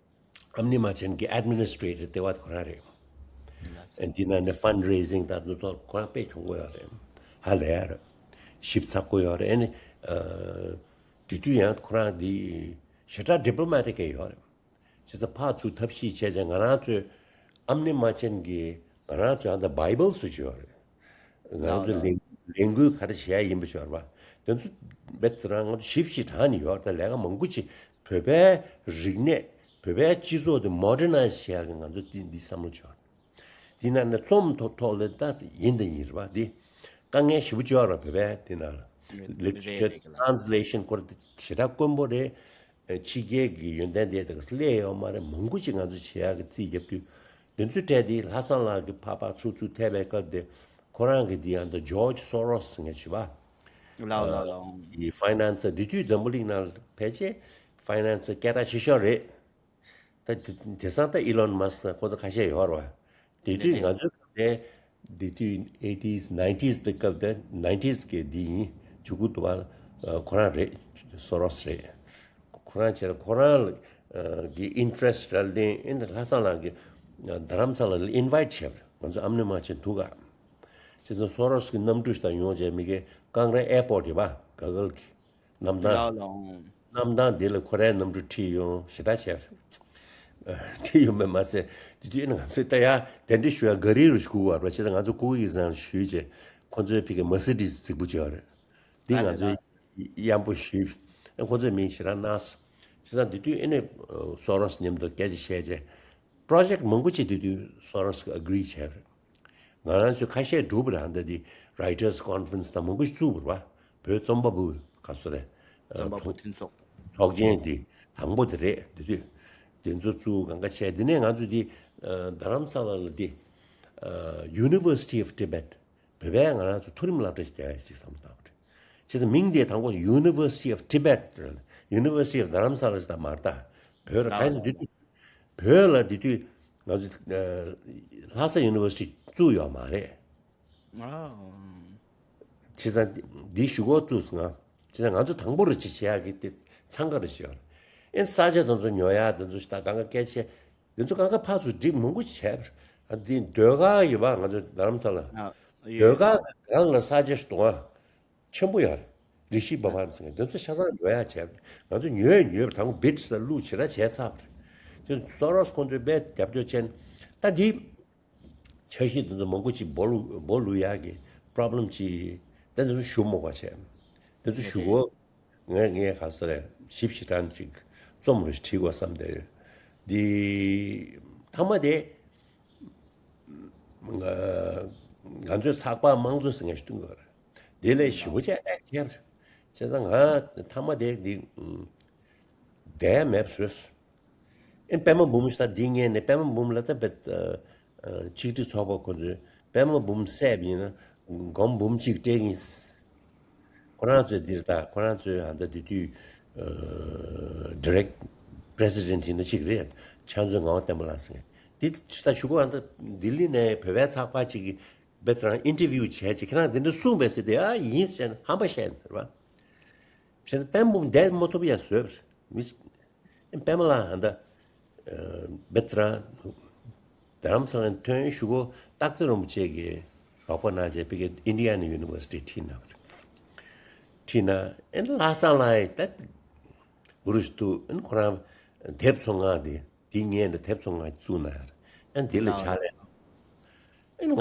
ཨ་མྱེས་རྨ་ཆེན་གྱི་ཨེཌ་མི་ནི་སི་ཊྲེ་ཊར་ལྟེ་བ་ཁོ་རང་རེད། ལགས་སོ། འདི་ནང་ནས་ཕན་རེ་ཟིང་དང་དེ་ཚོ་ཁོ་རང་དཔེ་གྱོང་པོ་ཡོད་རེད། ཧ་ལས་ཡ་རེད། ཞིབ་ཚགས་པོ་ཡོད་རེད། ཨ་ནི་ཨ་དེ་དུས་ཡང་ཁོ་རང་འདི་ཞེ་དྲག་ཌི་པི་ལོ་མེ་ཊིག་ཡོད་རེད། བྱས་ཙང་ཕར་ཚུར་ཐབས་ཤེས་བྱས་བྱས། ང་རང་ཚོའི་ཨ་མྱེས་རྨ་ཆེན་གྱི་ང་རང་ཚོའི་ཨ་ད་བྷའི་བལ་བཟོ་གི་ཡོད་རེད། ང་རང་ཚོའི་ལས་ལས་འགུལ་ག་རེ་བྱེད་ཡ་ཡིན་པ་ཤོར་བ་དེ་ཚོ་རྦད་དེ་རང་ང་ཚོ་ཞིབ་ཞིབ་དྲངས་ནས་ཡོད་རེད། ད་ལས་ཀ་མང་པོ་ཅིག་བོད་པའི་རིག་གནས། བོད་པའི་སྤྱི་ཚོགས་དེ་མོ་ཌར་ནའི་ཛི་བྱེད་ཡ་གི་ང་ཚོ་འདི་འདི་བསམ་བློ་བྱས་ཡོད་རེད། འདི་ནང་ནས་རྩོམ་ཐོག་ཐོག་ལ་ད་ཡིན་དང་ཡིན་རེད་པ། འདི་དཀའ་ངལ་ཞེ་པོ་ཅིག་ཡོད་རེད་བོད་པའི་འདི་ནང་ལ། རེད་རེད། ལི་ཊི་རེ་ཅར་རེད་ལགས། ཊ་རན་སི་ལེ་ཤན་སྐོར་དེ་ཞེ་དྲག་དཀོན་པོ་རེད། ཕྱི་རྒྱལ་གྱི་ཡོན་ཏན་དེ་དག་སླེབས་ཡོད་མ་རེད། མང་པོ་ཅིག་ང་ཚོ་བྱེད་ཡག་གི་རྩིས་རྒྱབ་དུས། དེ་ཚོའི་གྲས་དེ་ལྷ་བཟང་ལགས་ཀྱིས་ཕར་ཕར་ཚུར་ཚུར་ཐད་པའི་སྐབས་དེ། ཁོ་རང་གིས་འདི་ཡང་ད་ཇོར་ཇི་སོ་རོ་སི་ཟེར་མཁན་ཅིག་ཡོད་པ། ལགས་ལགས་ལགས། ཨ་ཕའི་ནན་སི། དེ་དུས་འཛམ་བུ་གླིང་ནང་ལ་ཕལ་ཆེར་ཕའི་ནན་སི་སྐད་གྲགས་ཆེ་ཤོས་རེད། ད་དེ་དེང་སང་ད་ཨི་ལོན་མཱ་སི་དང་ཁོ་ཚོ་ཁ་ཤས་ཡོད་རེད་པ། དེ་དུས་རེད་རེད། ང་ཚོའི་སྐབས་དེ། དེ་དུས་ཨེ་ཊིས་ནའིན་ཊིས་དེ་སྐབས་དེ། ནའིན་ཊིས་གི་འདི་ཡིན། ཇུ་གུ་དུ་བ་ཁོ་རང་རེད། སོ་རོ་སི་རེད། ཁོ་རང་བྱས་ན་ཁོ་རང་ལ་གི་ཨིན་ཊི་རེ་སི་ཊི་རག་ལས་ཨེ་ནི་ལྷ་བཟང་ལགས་ཀྱིས་རྡ་རམ་ས་ལ་ལ་ཨིན་ཝའི་ཊི་བྱས་པ་རེད། ང་ཚོ་ཨ་མྱེས་རྨ་ཆེན་འདུག་ག་བྱས་ཙང་སོ་རོ་སི་གི་གནམ་གྲུ་ཞིག་དང་ཡོང་བྱས། མི་གེ་ཀང་རའེ་ཨེར་པོར་ཊི་ཡོད་པ། ག་གལ་གྱི་གནམ་ཐང་། ལགས་ལགས། གནམ་ཐང་འདི་ལ་ཁོ་རའི་གནམ་གྲུ་ཁྲིད་ཡོང་། ཞེ་དྲག་བྱས། ཁྲིད་ཡོང་བས་མ་ཚད། དེ་དུས་ང་ཚོས་ད་ཡ་གདན་འདྲེན་ཞུ་ཡ་ག་རི་རུ་ཞིག་སྒུག་པ་རེད་པ། བྱས་ཙང་ང་ཚོ་ཀུ་ཀི་གི་ཟང་ཞུས་བྱས། ཁོ་ཚོའི་ཕ་གི་མར་སི་ཌི་སི་རྫིག་པོ་ཅིག་ཡོད་རེད། འདི་ང་ཚོའི་གཡམ་པོ་ཞུས། ཁོ་ཚོས་མིང་ཞེ་དྲག་གནང་སོང་། བྱས་ཙང་དེ་དུས་ཨེ་ནི་སོ་རོ་སི་མཉམ་དུ་སྐད་ཆ་བཤད་བྱས། པྲོ་ཇེག་མང་པོ་ཅིག་དེ་དུས་སོ་རོ་སི་གིས་ཨེ་གྷི་རི་བྱས་པ་རེད། ང་རང་ཚོས་ཁ་ཤས་བསྒྲུབས་པ་རེད། ཨ་ད་འདི་རའི་ཊར་སི་ཀོན་ཕ་རེན་སི་དང་མང་པོ་ཞིག་བཙུགས་པ་རེད་པ། བོད་རྩོམ་པ་པོ་ག་སོ་རེད། ཨ་རྩོམ་པ་པོ་ཚོགས་མཐུན་ཚོགས། ཚོགས་ཆེན་འདི་དང་པོ་དེ་རེད། དེ་དུས་དེ་ཚོ་བཙུགས། གང་ག་བྱས། དེ་ནས་ང་ཚོ་འདི་ཨ་རྡ་རམ་ས་ལ་ལ་འདི་ཨ་University of Tibet། བོད་པས་ང་རང་ཚོ་མཐོ་རིམ་སློབ་གྲྭ་ཞིག་རྒྱག་ཡ་ཞིག་བསམ་བཏང་བ་རེད། བྱས་ཙང་མིང་དེ་དང་པོ་University of Tibet་རེད། University of རྡ་རམ་ས་ལ་ཞིག་ད་མ་རེད་ད། བོད་ལ་གང་ཡིན་ཟེར་དུས། བོད་ལ་དེ་དུས་ང་ཚོ་ཨ་ལྷ་ས་ཡུ་ནི་ཝར་སི་ཊི་བཙུགས་ཡོད་མ་རེད། ཨ། བྱས་ཙང་འདི་གཞུག་གུ་བཙུགས་སོང་ང་། བྱས་ཙང་ང་ཚོ་དང་པོ་རུ་ཅིག་བྱེད་ཡག་གི་དེ་འཚང་ཁ་རུ་བྱེད་ཡོད་རེད། ཨེ་ས་ཆ་དེ་ཚོ་ཉོ་ཡག་དེ་ཚོ་ཞིག་ད་གང་ག་སྐད་ཆ་དེ་ཚོ་གང་ག་ཕར་ཚུར་སྒྲིག་མང་པོ་ཅིག་བྱས་པ་རེད། ཨ་འདི་ཟློས་གར་ཡོད་པ། ང་ཚོ་རྡ་རམ་ས་ལ་ཨ་ཡོད། ཟློས་གར་སྒང་ལ་ས་ཆ་ཞིག་འདུག་ཨ། ཆེན་པོ་ཡོད་རེད། རི་ཤི་བྷ་ཝན་ཟེར་མཁན་དེ་ཚོ་ཆ་ཚང་ཉོ་ཡག་བྱས། ང་ཚོ་ཉོས་ཉོས་པ་དང་པོ་བིཌ་ལ་བླུགས་ཞེ་དྲག་བྱས་ཚར་བ་རེད། དེ་སོ་རོ་སི་ཁོང་ཚོས་དཔེ་རྒྱབ་སྐྱོར་བྱས་ནས་ད་འདི་འཆར་གཞི་དེ་ཚོ་མང་པོ་ཅིག་སྦོ་ལུ་སྦོ་ལུ་ཡག་གི་པྲོབ་ལེམ་ཅིག་དེ་ཚོ་ཞུ་མོ་བ་བྱས། དེ་ཚོ་ཞུ་གོ། ངས་ངས་ག་ས་རེད། ཞིབ་ཞིབ་དྲང་ཅིག་རྩོམ་རེ་བྲིས་དགོས་བསམ་སྟེ། འདི་མཐའ་མ་དེ་ང་ང་ཚོའི་ཚགས་པར་དམངས་གཙོ་ཟེར་མཁན་ཞིག་བཏོན་དགོས་རེད། དེ་ལས་ཞེ་པོ་ཅིག་ཨེག་ཊིབ་བྱས། བྱས་ཙང་ང་མཐའ་མ་དེ་འདི་བསྡད་མེད་པ་བཟོས། ཨེ་པད་མ་འབུམ་ཞིག་ད་འདི་ངས་ནས་པད་མ་འབུམ་ལ་ད་བེད་ཆིག་སྒྲིལ་ཚོགས་པ་ཁོ་ཚོས་པད་མ་འབུམ་བསད་པ་ཡིན་ན་སྒོར་མོ་འབུམ་གཅིག་སྤྲད་ཀྱི་ཡིན། ཁོ་རང་ཚོས་འདིར་ད་ཁོ་རང་ཚོའི་ཧ་ད་དེ་དུས་ཌི་རེག་པི་རེ་སི་ཌེན་ཊི་ཡིན་ན་གཅིག་རེད། ཕྱག་མཛོད་ངག་དབང་བསྟན་པ་ལགས་ཟེར་མཁན་ འདི་ཅི་ལྟར་ཞུ་གོ་ཨ་ད་ལྡི་ལི་ནས་བོད་པའི་ཚགས་པར་ཅིག་གིས་བེ་ཏི་རང་ཨིན་ཊར་བིའུ་བྱས་ཅིག་ཁྱེད་རང་འདི་འདྲ་གསུངས་པས་ཟེར་ཏེ་ཨ་ཡིན་ཟེར་ནས་ཧམ་པ་བཤད་ནས་རེད་བ། བྱས་ཙང་དཔལ་འབུམ་བསྡད་མ་ཐུབ་ཡ་བཟོས་པ་རེད། མི་པད་མ་ལགས་ཨ་ད་བེ་ཏི་རང་རྡ་རམ་ས་ལ་ཐོན་ཞུ་གོ་སྟག་འཚེར་རིན་པོ་ཆེ་གིས་རོགས་པ་གནང་བྱས་ཕ་གིར་ཨིན་ཌི་ཡ་ན་ཡུ་ནི་ཝར་སི་ཊི་ཁྲིད་གནང་བ་རེད། ཁྲིད་ན་ཨེ་ལྷག་བསམ་ལགས་ད་འུ་རུ་ཞིག་འདུག་ཨེ་ཁོ་རང་དེབ་ཚོང་ཁང་དེ། དེ་ངས་འདི་དེབ་ཚོང་ཁང་བཙུགས་གནང་ཡ་རེད། ཨ་འདི་ལ་ཕྱག་ལས། ཨ་ང་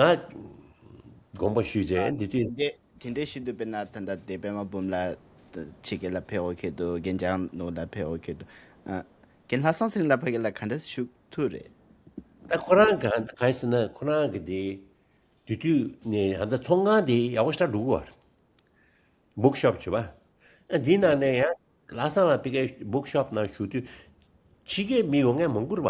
དགོངས་པ་ཞུས་རྗེས་ཨ་འདི་དུས། དེ་འདྲའི་ཤིན་ཏུ་དཔེར་ན་ད་ལྟ་དེ་པད་མ་འབུམ་ལགས་ཕྱི་རྒྱལ་ལ་ཕེབས་འོ་ཁེལ་འདུག་རྒན་ལྕགས་ནོར་ལགས་ཕེབས་འོ་ཁེལ་འདུག་ཨ་རྒན་ལྷ་བསམ་ཚེ་རིང་ལགས་ཕ་གི་ལ་ག་འདྲ་ཞུ་ཐུབ་རེད། ད་ཁོ་རང་ག་ག་ཟེར་ན་ཁོ་རང་གི་དེ་དུས་དུས་ནས་ཧ་ད་ཚོང་ཁང་དེ་ཡག་པོ་ཞེ་དྲག་འགྲོ་གི་བ་རེད། བུག་ཤོབ་བྱེད་པ། ཨ་འདི་ནང་ནས་ཡང་ལྷག་བསམ་ལགས་ཕ་གིའི་བུག་ཤོབ་ནང་བཞུགས་དུས་ཕྱི་རྒྱལ་མི་ཡོང་མཁན་མང་པོ་རེད་པ།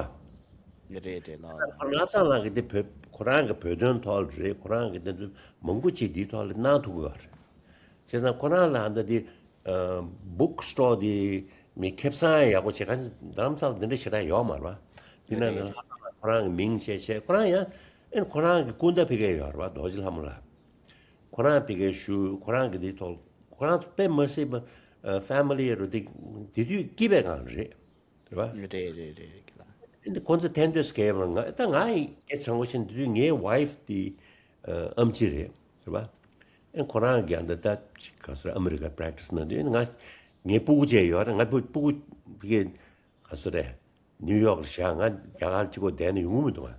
རེད་རེད་ལགས། ཁོ་ལྷག་བསམ་ལགས་ཀྱི་འདི་བོད་ཁོ་རང་གི་བོད་དོན་ཐོག་ལ་རེད། ཁོ་རང་གི་འདི་ཚོ་མང་པོ་ཅིག་འདིའི་ཐོག་ལ་གནང་ཐུབ་ཀྱི་ཡོད་རེད། བྱས་ཙང་ཁོ་རང་ལ་ཨ་ད་འདི་བུག་སི་ཊོར་འདི་མི་ཁེ་བཟང་ཡག་པོ་བྱེད་མཁན་རྡ་རམ་ས་ལ་འདི་འདྲ་ཞེ་དྲག་ཡོད་མ་རེད་པ། འདི་ནང་ནས་རེད། ལྷག་བསམ་ལགས་ཁོ་རང་གི་མིང་བྱས་བྱས་ཁོ་རང་ཡང་ཨེ་ཁོ་རང་གི་སྐུ་ཟླ་ཕ་གིར་ཡོད་རེད་པ། རྡོ་རྗེ་ལྷ་མོ་ལགས། ཁོ་རང་ཕ་གིར་བཞུགས། ཁོ་རང་གི་འདི་ཐོག་ཁོ་རང་ཚོ་དཔེ་མ་སྲིད་པ་ཕེ་མི་ལི་རུ་འདི་འདི་དུས་སྐྱིད་པའི་སྒང་རེད། རེད་པ། རེད་རེད་རེད་རེད་ལགས། འདི་ཁོ་ཚོ་ཐན་དུས་སྐྱེས་པ་ང་ད་ང་ཡི་སྐད་ཆ་དྲང་པོ་བཤད་ན་འདི་དུས་ངའི་ཝའི་ཕི་འདི་ཨམ་ཆི་རེད། རེད་པ། ཨེ་ཁོ་རང་གི་ཨ་འདི་ད་ཅིག་ག་ཚོད་རེད། ཨ་མི་རི་ཀ་པེ་རེག་ཊི་སི་གནང་དུས་ང་ངའི་སྤུ་གུ་བྱས་ཡོད་རེད། ང་སྤུ་སྤུ་གུ་ཕ་གིར་ག་ཚོད་རེད། ནིའུ་ཡོག་ལ་བཞག་ང་རྒྱ་གར་གཅིག་པོ་བསྡད་ན་ཡོང་གི་མི་འདུག་ང་།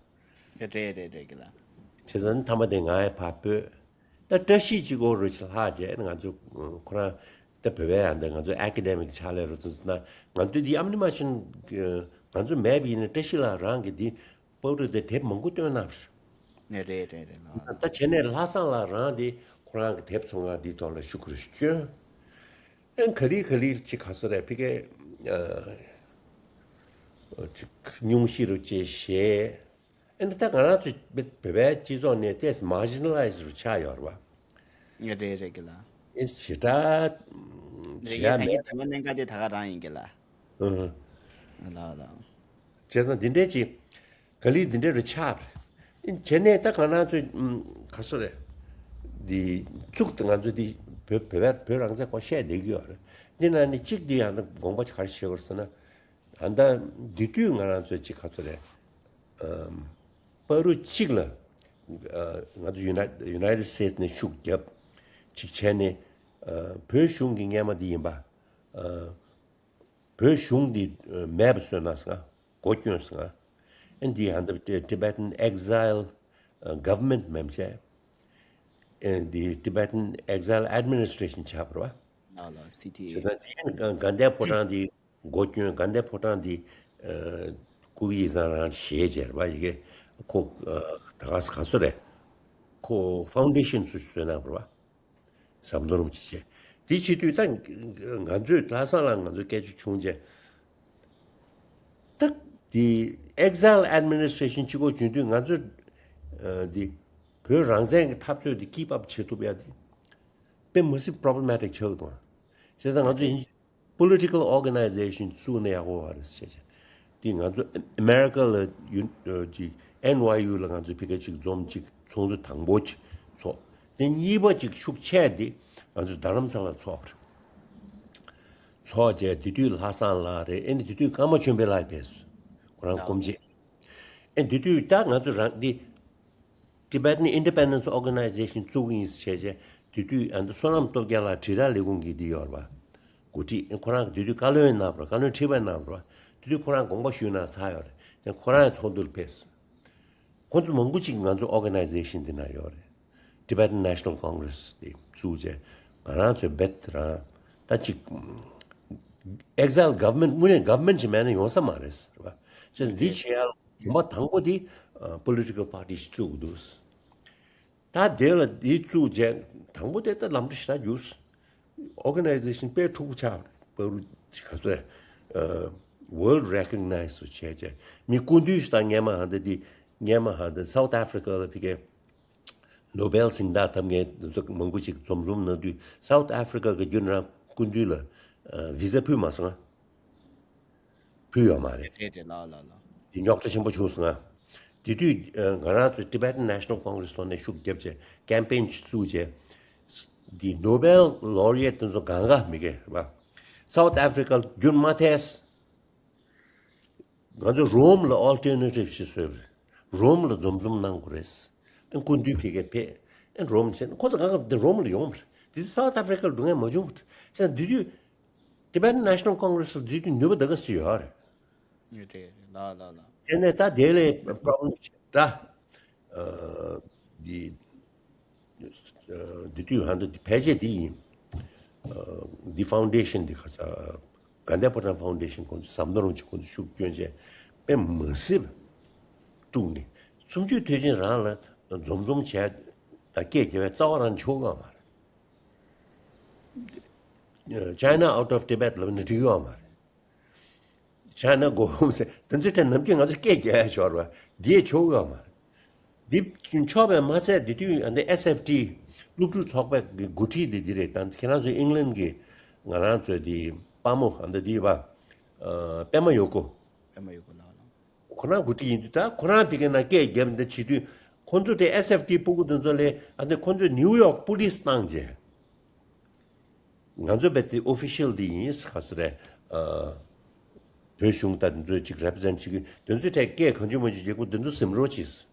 རེད་རེད་རེད་ལགས། བྱས་ཙང་མཐའ་མ་དེ་ང་ཡི་ཕར་སྤོས། ད་བཀྲ་ཤིས་གཅིག་པོ་རུ་ལྷག་བྱས་ང་ཚོ་ཁོ་རང་ད་བོད་པའི་ཡང་ད་ང་ཚོ་ཨེ་ཀ་ཌེ་མིག་ཕྱག་ལས་རུ་ཚོ་ན་ང་ཚོ་འདི་ཨ་མི་མ་ཤིན་ང་ཚོ་མེད་པ་ཡིན་ན་བཀྲ་ཤིས་ལགས་རང་གི་འདི་པར་རུ་དེ་དེབ་མང་པོ་བཏོན་གནང་། རེད་རེད་རེད་ལགས། ད་བྱས་ནས་ལྷག་བསམ་ལགས་རང་འདི་ཁོ་རང་གི་དེབ་ཚོང་ཁང་འདིའི་ཐོག་ལ་ཤུགས་རུ་བསྐྱོན། ཨེ་ག་ལེ་ག་ལེ་ཅིག་ག་ཚོད་རེད་ཕ་གིར་ཨ་ཅིག་སྙུང་གཞི་རུ་བྱས་བཞག་ཨེ་ད་ང་རང་ཚོ་བོད་པའི་སྤྱི་ཚོགས་ནས་ཏོག་ཙམ་མར་ཇི་ན་ལའི་ཛི་རུ་ཆགས་ཡོད་རེད་པ། རེད་རེད་གི་ལགས། ཨེ་ཞེ་དྲག་རེད་བྱེད་ཡ་ད་མེད། ངས་དྲི་བ་གནད་འགག་དེ་ད་ག་རང་ཡིན་གི་ལགས། ཨུ་ཧུ། ལགས་ལགས། བྱས་ཙང་འདི་འདྲས་ཅིག་ག་ལེ་འདི་འདྲ་རུ་ཆགས་པ་རེད། བྱས་ནས་ད་ང་རང་ཚོས་ཨམ་ག་ཚོད་རེད། འདི་གཙུག་ཏུ་ང་ཚོ་འདི་བོད་བོད་པ་བོད་རང་བཙན་སྐོར་བཤད་བསྡད་ཀྱི་ཡོད་རེད། འདི་ནང་ནས་གཅིག་འདི་ཡང་ད་དགོངས་པ་ག་རེ་བཞེས་དགོས་ཟེར་ན། ད་ལྟ་འདི་དུས་ང་རང་ཚོས་གཅིག་ག་ཚོད་རེད། ཨམ་པ་རུ་གཅིག་ལ་ཨ་ང་ཚོ་ཡུ་ནའི་ཡུ་ནའི་ཊེཌ་སི་ཊེ་ཊི་ནས་ཤུགས་བརྒྱབ་གཅིག་བྱས་ནས་ཨ་བོད་གཞུང་གི་སྔས་མ་འདི་ཡིན་པ། ཨ་བོད་གཞུང་འདི་མེད་པ་བཟོས་ན་ཟེར་ང་། སྒོ་སྐྱོན་ཟེར་ང་། ཨེ་འདི་ཧ་འདི་Tibetan Exile Government མེད་མ་བྱས། ཨེ་འདི་Tibetan Exile Administration ཆགས་པ་རེད་བ། ལགས་ལགས། སི་ཊི་ཨེ། བྱས་ཙང་འདི་དགའ་ལྡན་ཕོ་བྲང་འདི་སྒོ་སྐྱོན། དགའ་ལྡན་ཕོ་བྲང་འདི་ཨ་སྐུ་ཡི་བཟང་རང་ཞེས་བྱས་རེད་བ། ཡི་གེ་ཁོ་ཨ་ད་ག་ས་ག་ཚོད་རེད། ཁོ་ཕའུན་ཌེ་ཤན་ཚུལ་བཟོས་གནང་བ་རེད་བ། ཟམ་གདོང་རིན་པོ་ཆེ་བྱས། དེ་བྱེད་དུས་ད་ང་ཚོས་ལྷག་བསམ་ལགས་ང་ཚོའི་སྐད་ཆ་བྱུང་རྗེས། ད་དེ་Exile Administration གཅིག་པོ་བྱུང་དུས་ང་ཚོས་ཨ་དེ་བོད་རང་བཙན་གྱི་འཐབ་རྩོད་དེ་keep up བྱེད་ཐུབ་ཡ་དེ་དཔེ་མི་སྲིད་problematic ཆགས་འདུག་བྱས་ཙང་ང་ཚོ་ཡིན་Political Organization བཙུགས་ན་ཡག་པོ་བ་རེད་ཟེར་བྱས། དེ་ང་ཚོ་ཨ་མེ་རི་ཀ་ལ་ཡུ་ཨ་ཅིག་ཨེན་ཝའི་ཡུ་ལ་ང་ཚོ་ཕ་གི་ཅིག་འཛོམས་ཅིག་ཚོགས་འདུ་དང་པོ་ཅིག་ཚོགས། དེ་གཉིས་པ་ཅིག་ཤུགས་ཆེ་དེ་ང་ཚོ་རྡ་རམ་ས་ལ་ཚོགས་པ་རེད། ཚོགས་བྱས་དེ་དུས་ལྷག་བསམ་ལགས་རེད། ཨེ་ནི་དེ་དུས་ཀརྨ་ཆོས་འཕེལ་ལགས་ཕེབས་སོང་། ཁོ་རང་སྐུ་མཆེད། ཨེ་དེ་དུས་ད་ང་ཚོ་རང་འདི་Tibetan Independence Organization བཙུགས་ཡིན་ཟེར་བྱས་བྱས། དེ་དུས་ཨ་ནི་བསོད་ནམས་སྟོབས་རྒྱལ་ལགས་དྲིལ་བསྒྲགས་ལས་ཁུངས་ཀྱི་འདི་ཡོད་རེད་པ། འགོ་ཁྲིད་ཁོ་རང་གི་དེ་དུས་བཀའ་བློན་གནང་བ་རེད། བཀའ་བློན་ཁྲི་པ་གནང་བ་རེད་པ། དེ་དུས་ཁོ་རང་དགོངས་པ་ཞུས་གནང་ཚར་ཡོད་རེད། ཡང་ཁོ་རང་ཡང་ཚོགས་འདུར་ཕེབས། ཁོ་ཚོ་མང་པོ་ཅིག་ང་ཚོ་Organization འདི་ན་ཡོད་རེད། Tibetan National Congress དེ་བཙུགས་རྗེས་ང་རང་ཚོའི་བེད་རང་ད་ཅིག་Exile Government དངོས་གནས་Government ཅིག་མེད་ན་ཡོང་ས་མ་རེད་ཟེར་བ། བྱས་ཙང་འདི་བྱེད་ཡ་ལ་གོམ་པ་དང་པོ་དེ་ཨ་Political Party ཞིག་བཙུགས་འདུག་ད་དེ་ལ་དེ་བཙུགས་རྗེས་དང་པོ་དེ་ད་ལམ་འགྲོ་ཞེ་དྲག་རྒྱུགས། Organization དཔེ་ཕྲུ་གུ་ཆགས་པ་རུ་ག་ཚོད་རེད། World Recognize བྱས་རྗེས་མི་སྐུ་མདུན་ཞིག་དང་སྔས་མ་ཧ་འདི་འདི་སྔས་མ་ཧ་འདི་South Africa ལ་ཕ་གི་Nobel གཟེངས་རྟགས་ཐོབ་མཁན་ཚོ་མང་པོ་ཅིག་འཛོམས་འཛོམས་གནང་དུས་South Africa གི་རྒྱུན་རང་སྐུ་མདུན་ལ་ཨ་Visa ཕུལ་མ་སོང་ང་། ཕུལ་ཡོད་མ་རེད། རེད་རེད་ལགས་ལགས་ལགས། དེ་རྙོག་དྲ་ཆེན་པོ་བྱུང་སོང་ང་། དེ་དུས་ང་རང་ཚོ་Tibetan National Congress ཐོག་ནས་ཤུགས་བརྒྱབ་བྱས་ཀེམ་པེན་ཞིག་བཙུགས་བྱས། འདི་ནོ་བེལ་ལོ་རི་ཡེ་དེ་ཚོ་གང་ག་མི་དགེ་རེད་པ། South Africa་རྒྱུན་མ་ཐལ། ང་ཚོ་རོམ་ལ་ཨོལ་ཊར་ནེ་ཊིབ་ཞིག་བཟོས་པ་རེད། རོམ་ལ་འཛོམས་འཛོམས་གནང་དགོས་རེད། ཨ་སྐུ་མདུན་ཕ་གིར་ཕེབས། ཨ་རོམ་བྱས་ན་ཁོ་ཚོ་གང་ག་འདི་རོམ་ལ་ཡོང་བ་རེད། དེ་དུས་South Africa་ལ་འགྲོ་མཁན་མ་བྱུང་བ་རེད། བྱས་ན་འདི་དུས་Tibetan National Congress་ལ་འདི་དུས་ནུས་པ་ད་ག་ཟེ་ཡོད་རེད། ཡོད་རེད། ལགས་ལགས་ལགས། དེ་ནས་ད་དེ་ལས་པོ་རོབ་ལེམ་ཞིག་འདྲ། ཨ་འདི་ཨ་འདི་དུས་ཧ་འདི་ཕལ་ཆེར་འདི་ཡིན། ཨ་འདི་ཕའུན་ཌེ་ཤན་འདི་ག་ས་དགའ་ལྡན་ཕོ་བྲང་ཕའུན་ཌེ་ཤན་ཁོང་ཚོ་ཟམ་གདོང་རིན་པོ་ཆེ་ཁོང་ཚོ་ཤུགས་སྐྱོན་བྱས་དཔེ་མ་སྲིད་པ་དཀྲུགས་ནས་གསུམ་བཅུའི་དུས་ཆེན་རང་ལ་འཛོམས་འཛོམས་བྱས་ད་སྐད་རྒྱབ་པའི་རྩ་བ་རང་ཆོག་གི་ཡོད་མ་རེད། China out of Tibet་ལབ་ན་འགྲིག་གི་ཡོད་མ་རེད། China go home་ཟེར་དེ་ཚོའི་གྲས་ནམ་རྒྱུན་ང་ཚོ་སྐད་རྒྱག་ཡ་ཆོག་རེད་པ། འདི་ཡས་ཆོག་གི་ཡོད་མ་རེད། འདི་ཆོག་པས་མ་ཚད་འདི་དུས་ཨ་འདི་S F T་སློབ་ཕྲུག་ཚོགས་པའི་གི་འགོ་ཁྲིད་འདི་འདི་རེད། ད་ཁྱེད་རང་ཚོ་ཨིང་ལན་གི་ང་རང་ཚོའི་འདི་དཔའ་མོ་ཨ་འདི་འདི་བ་པད་མ་ཡོ་ཀོ། པད་མ་ཡོ་ཀོ་ལགས་ལགས། ཁོ་རང་འགོ་ཁྲིད་ཡིན་དུས་ད་ཁོ་རང་དེ་ག་ན་སྐད་རྒྱབ་འདི་བྱེད་དུས་ཁོ་ཚོ་དེ་S F T་སྤུ་གུ་དེ་ཚོ་ལས་ཨ་འདི་ཁོ་ཚོས་ནིའུ་ཡོག་པུ་ལིས་བཏང་རྗེས། ང་ཚོ་བས་དེ་ཨོ་ཕི་ཤལ་དེ་ཡིན་ག་ཚོད་རེད། ཨ་བོད་གཞུང་དང་དེ་ཚོས་ཅིག་རེ་པི་རི་ཛེན་ཊི་བྱེད་ཀྱི་དེ་ཚོའི་གྲས་སྐད་གང་བྱུང་མང་བྱུང་རྒྱག་པོ་དེ་ཚོ་ཟིན་རོགས་གྱིས།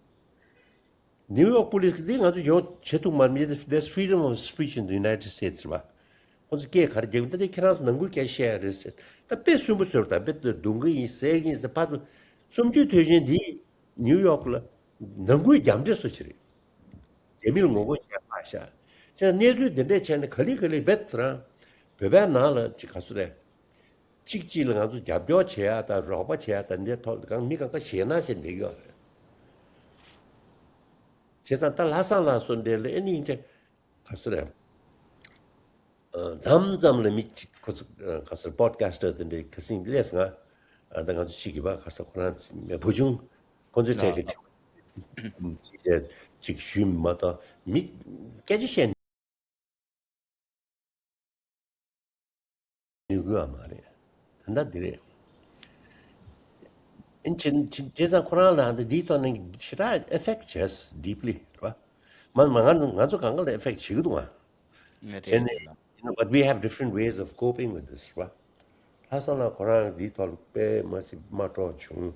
ནིའུ་ཡོག་པུ་ལིས་ཀྱི་དེ་ང་ཚོ་ཡོང་བྱེད་ཐུབ་མ་རེད། There's freedom of speech in the United States་རེད་པ། ཁོ་ཚོ་སྐད་ག་རེ་རྒྱག་ད་དེ་ཁྱེད་རང་ཚོ་ནང་ཁུལ་སྐད་བཤད་ཡ་རེད་ཟེར། ད་དཔེ་སུན་པོ་བཟོས་ད་དཔེ་རྡུང་གི་ཡིན་ཟེར་གི་ཡིན་ཟེར་ཕར་ཚུར་གསུམ་བཅུའི་དུས་ཆེན་འདི་ནིའུ་ཡོག་ལ་ནང་ཁུལ་རྒྱབ་འདེད་བཟོ་ཅིག་རེད། རྒྱ་མི་ལ་ངོ་རྒོལ་བྱས་ཕར་བཞག་ཅེས་གནས་ཚུལ་འདི་འདྲས་བྱས་ནས་ག་ལེ་ག་ལེ་རྦད་དེ་རང་བོད་པའི་ནང་ལ་ཅིག་ག་ཚོད་རེད། གཅིག་གཅིག་ལ་ང་ཚོ་རྒྱབ་སྐྱོར་བྱེད་ཡ་དང་རོགས་པ་བྱེད་ཡ་དང་འདི་ཐོག་གང་མི་གང་ག་ཞེད་སྣང་བྱས་བསྡད་ཀྱི་ཡོད་རེད། བྱས་ཙང་ད་ལྷ་བཟང་ལགས་སོགས་འདྲས་ལ་ཨེ་ནི་ཡིན་ཅེ་ག་ཚོད་རེད། མཚམས་མཚམས་ལ་མི་གཅིག་ཁོ་ཚོ་ག་ཚོད་པོ་ཌི་ཀ་སི་ཊར་དེ་འདྲའི་ཁ་སེང་སླེབས་ང་། ད་ང་ཚོ་གཅིག་གི་བ་ག་ས་ཁོ་རང་བུ་ཆུང་ཁོ་ཚོའི་གྲས་ཀྱི་གཅིག་གཅིག་ཞུས་མ་གཏོགས་མི་སྐད་ཆ་བཤད་ནུས་ཀྱི་ཡོད་མ་རེད། ད་ལྟ་འདི་རེད། ཨིན་ཅི་ཅི་བྱས་ཙང་ཁོ་རང་ལ་འདི་འདིའི་ཐོག་ནས་ཞེ་དྲག་ཨེ་ཕེག་ཊི་བྱས་ཌིབ་ལི་རེད་བ། མ་མ་ང་ང་ཚོ་གང་ག་ལ་ཨེ་ཕེག་ཊི་བྱེད་ཀྱི་འདུག་ཨ། ངས་བྱས་ནས་རེད་ལ། You know, but we have different ways of coping with this རེད་བ། ལྷ་བཟང་ལགས་ཁོ་རང་འདིའི་ཐོག་ལ་དཔེ་མ་སྲིད་མ་སྤྲོ་བྱུང་།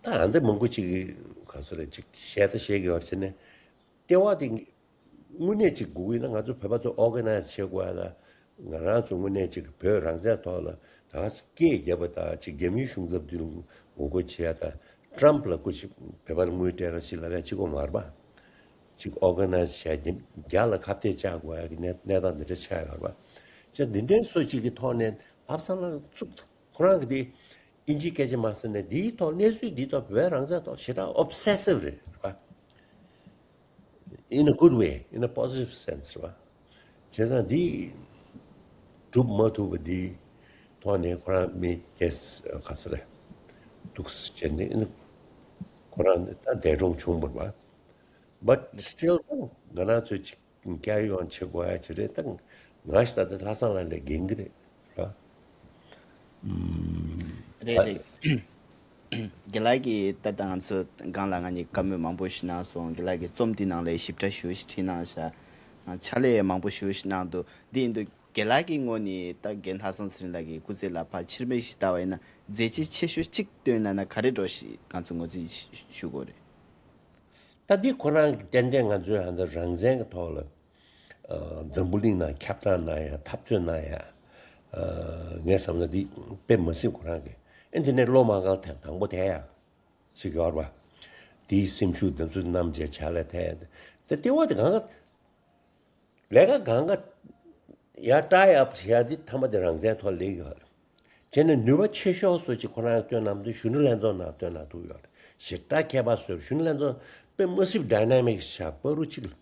ད་ཨ་འདི་མང་པོ་ཅིག་གིས་ག་ཚོད་རེད་ཅིག་བཤད་ད་བཤད་ཀྱི་ཡོད་བྱས་ནས་ལྟེ་བ་དེ། དངོས་གནས་ཅིག་དགོས་ཀྱི་ན་ང་ཚོ་བོད་པ་ཚོ་ཨོར་ག་ནའི་ཛི་བྱེད་དགོས་ཡ་ད། ང་རང་ཚོ་དངོས་གནས་ཅིག་བོད་རང་བཙན་ཐོག་ལ་ད་སྐད་རྒྱབ་པ་ད་ཅིག་རྒྱ་མིའི་གཞུང་ཚབ་འདི་ལ་ངོ་རྒོལ་བྱེད་ཡ་ད། ཊམ་ཕ་ལ་སྐུ་ཞབས་བོད་པ་ལ་དངུལ་སྤྲད་རོགས་ཞེས་ལབ་ཡ་གཅིག་པོ་མ་རེད་པ། ཅིག་ཨོར་ག་ནའི་ཛི་བྱས་རྒྱ་རྒྱ་ལ་ཁ་གཏད་བཅག་དགོས་ཡ་གི་གནས་གནས་སྟངས་འདི་འདྲ་ཆགས་ཡོད་རེད་པ། ཅིག་འདི་འདྲའི་སོ་ཅིག་གི་ཐོག་ནས་ལྷ་བཟང་ལགས་བཙུགས་ཐུབ། ཁོ་རང་གི་དེ་ཨིན་ཇིའི་སྐད་ཆ་མ་ཟེར་ནས་འདིའི་ཐོག་གནས་ཚུལ་འདིའི་ཐོག་བོད་རང་བཙན་ཐོག་ཞེ་དྲག་ཨོབ་སེ་སིབ་རེད་རེད་པ། In a good way, in a positive sense རེད་པ། བྱས་ཙང་འདི་སྒྲུབ་མ་ཐུབ་པ་འདིའི་ཐོག་ནས་ཁོ་རང་མི་རྒྱལ་ཁ་སོ་རེད་འདུག་ཟེར་བྱས་ནས་ཁོ་རང་ད་འདས་གྲོངས་བྱུང་བ་རེད་པ། But still ང་རང་ཚོས་ཅིག carry on བྱེད་དགོས་ཡ་ཅིག་རེད། ད་ང་ཞིག་ད་ལྟ་ལྷ་བཟང་ལགས་ལས་འགན་གི་རེད་ར། རེད་རེད། རྒན་ལགས་ཀྱིས་ད་ལྟ་ང་ཚོ་སྒང་ལ་ང་གཉིས་བཀའ་མོལ་མང་པོ་ཞིག་གནང་སོང་། རྒན་ལགས་ཀྱིས་རྩོམ་འདི་ནང་ལ་ཞིབ་ཕྲ་ཞེ་པོ་ཞིག་བྲིས་གནང་ཤག་ཕྱག་ལས་མང་པོ་ཞེ་པོ་ཞིག་གནང་འདུག་འདི་ཡིན་དུས་རྒན་ལགས་ཀྱི་ངོས་ནས་ད་རྒན་ལྷ་བཟང་ཚེ་རིང་ལགས་ཀྱི་སྐུ་ཚེ་ལ་ཕར་ཕྱིར་མིག་ཞིག་ལྟ་བ་ཡིན་ན་མཛད་རྗེས་ཆེ་ཤོས་གཅིག་བཏོན་གནང་ན་ག་རེ་འདྲ་ཞིག་ང་ཚོ་ངོས་འཛིན་ཞུ་དགོས་རེད། ད་འདི་ཁོ་རང་གི་ཏན་ཏན་ང་ཚོའི་ཧ་ད་རང་བཙན་གྱི་ཐོག་ལ་ཨ་འཛམ་བུ་གླིང་ནང་ཁྱབ་བསྒྲགས་གནང་ཡ་འཐབ་རྩོད་གནང་ཡ་ཨ་ངས་བསམ་ན་འདི་དཔེ་མ་སྲིད་ཁོ་རང་གི་ཨེ་འདི་ནས་བློ་མ་འགག་ཐེངས་དང་པོ་ཐལ་ཡ་ཞིག་ཡོད་རེད་པ། དེའི་སེམས་ཤུགས་འདི་ཚོ་རྣམ་འབྱེད་བྱ་ལས་ཐལ་ཡ་ད་ལྟེ་བ་དེ་གང་ག་ལས་ཀ་གང་ག་ཡར་ཊའི་ཨབ་བྱེད་ཡ་འདི་ཐ་མ་དེ་རང་བཙན་ཐོག་སླེབས་ཡོད་རེད། བྱས་ནས་ནུས་པ་ཆེ་ཤོས་སུ་ཅིག་ཁོ་རང་བཏོན་གནང་དུས་གཞོན་ནུ་ལྷན་ཚོགས་ནང་བཏོན་གནང་ཐུབ་ཡོད་རེད། ཞེ་དྲག་ཁྱད་པར་བཟོས་གཞོན་ནུ་ལྷན་ཚོགས་དཔེ་མ་སྲིད་ཌའི་ནའི་མིག་ཤག་པ་རུ་གཅིག་ལ།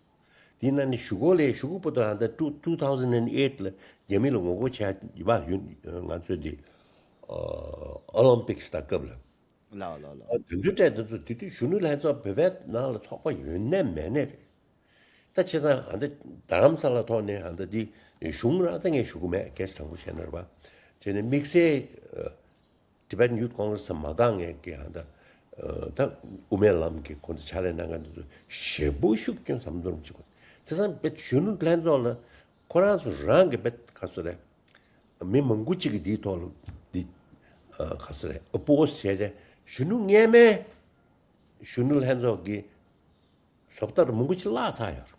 དེའི་ནང་ནས་གཞུག་གུ་ལས་གཞུག་གུ་བར་དུ་ཨ་ད་two two thousand and eight ལ་རྒྱ་མི་ལ་ངོ་རྒོལ་བྱས་ཡོད་པ་ཡོད། ང་ཚོས་འདི་ཨོ་ལིམ་པིག་སི་དང་སྐབས་ལ། ལའོ་ལའོ་ལའོ། དེ་ཚོའི་གྲས་དེ་ཚོ་དེ་དུས་གཞོན་ནུ་ལྷན་ཚོགས་བོད་པའི་ནང་ལ་ཚོགས་པ་ཡོད་ནས་མེད་ནས་རེད། ད་བྱས་ཙང་ཨ་འདི་རྡ་རམ་ས་ལ་ཐོག་ནས་ཨ་འདི་འདི་གཞུང་རང་ད་ངས་ཞུ་གི་མེད། སྐད་ཆ་དྲང་པོ་བཤད་ན་རེད་པ། བྱས་ནས་དམིགས་བསལ་Tibetan Youth Congress་མ་དགའ་མཁན་གྱི་ཨ་འདི་ ད་དབུ་མའི་ལམ་གྱི་ཁོང་ཚོ་ཕྱག་ལས་གནང་མཁན་དེ་ཚོ་ཞེ་པོ་ཤུགས་སྐྱོན་ཟམ་གདོང་རིན་པོ་ཆེ་ཁོང་། དེང་སང་བོད་གཞོན་ནུ་ལྷན་ཚོགས་ལ་ཁོ་རང་ཚོ་རང་གི་བོད་ག་ཚོད་རེད། མི་མང་པོ་གཅིག་གིས་འདིའི་ཐོག་ལ་འདི་ག་ཚོད་རེད། ཨོ་པོ་སི་བྱས་ཏེ་གཞོན་ནུ་སྔས་མའི་གཞོན་ནུ་ལྷན་ཚོགས་ཀྱི་བཟོ་ལྟ་མང་པོ་ཅིག་བརླག་ཚར་ཡོད་རེད།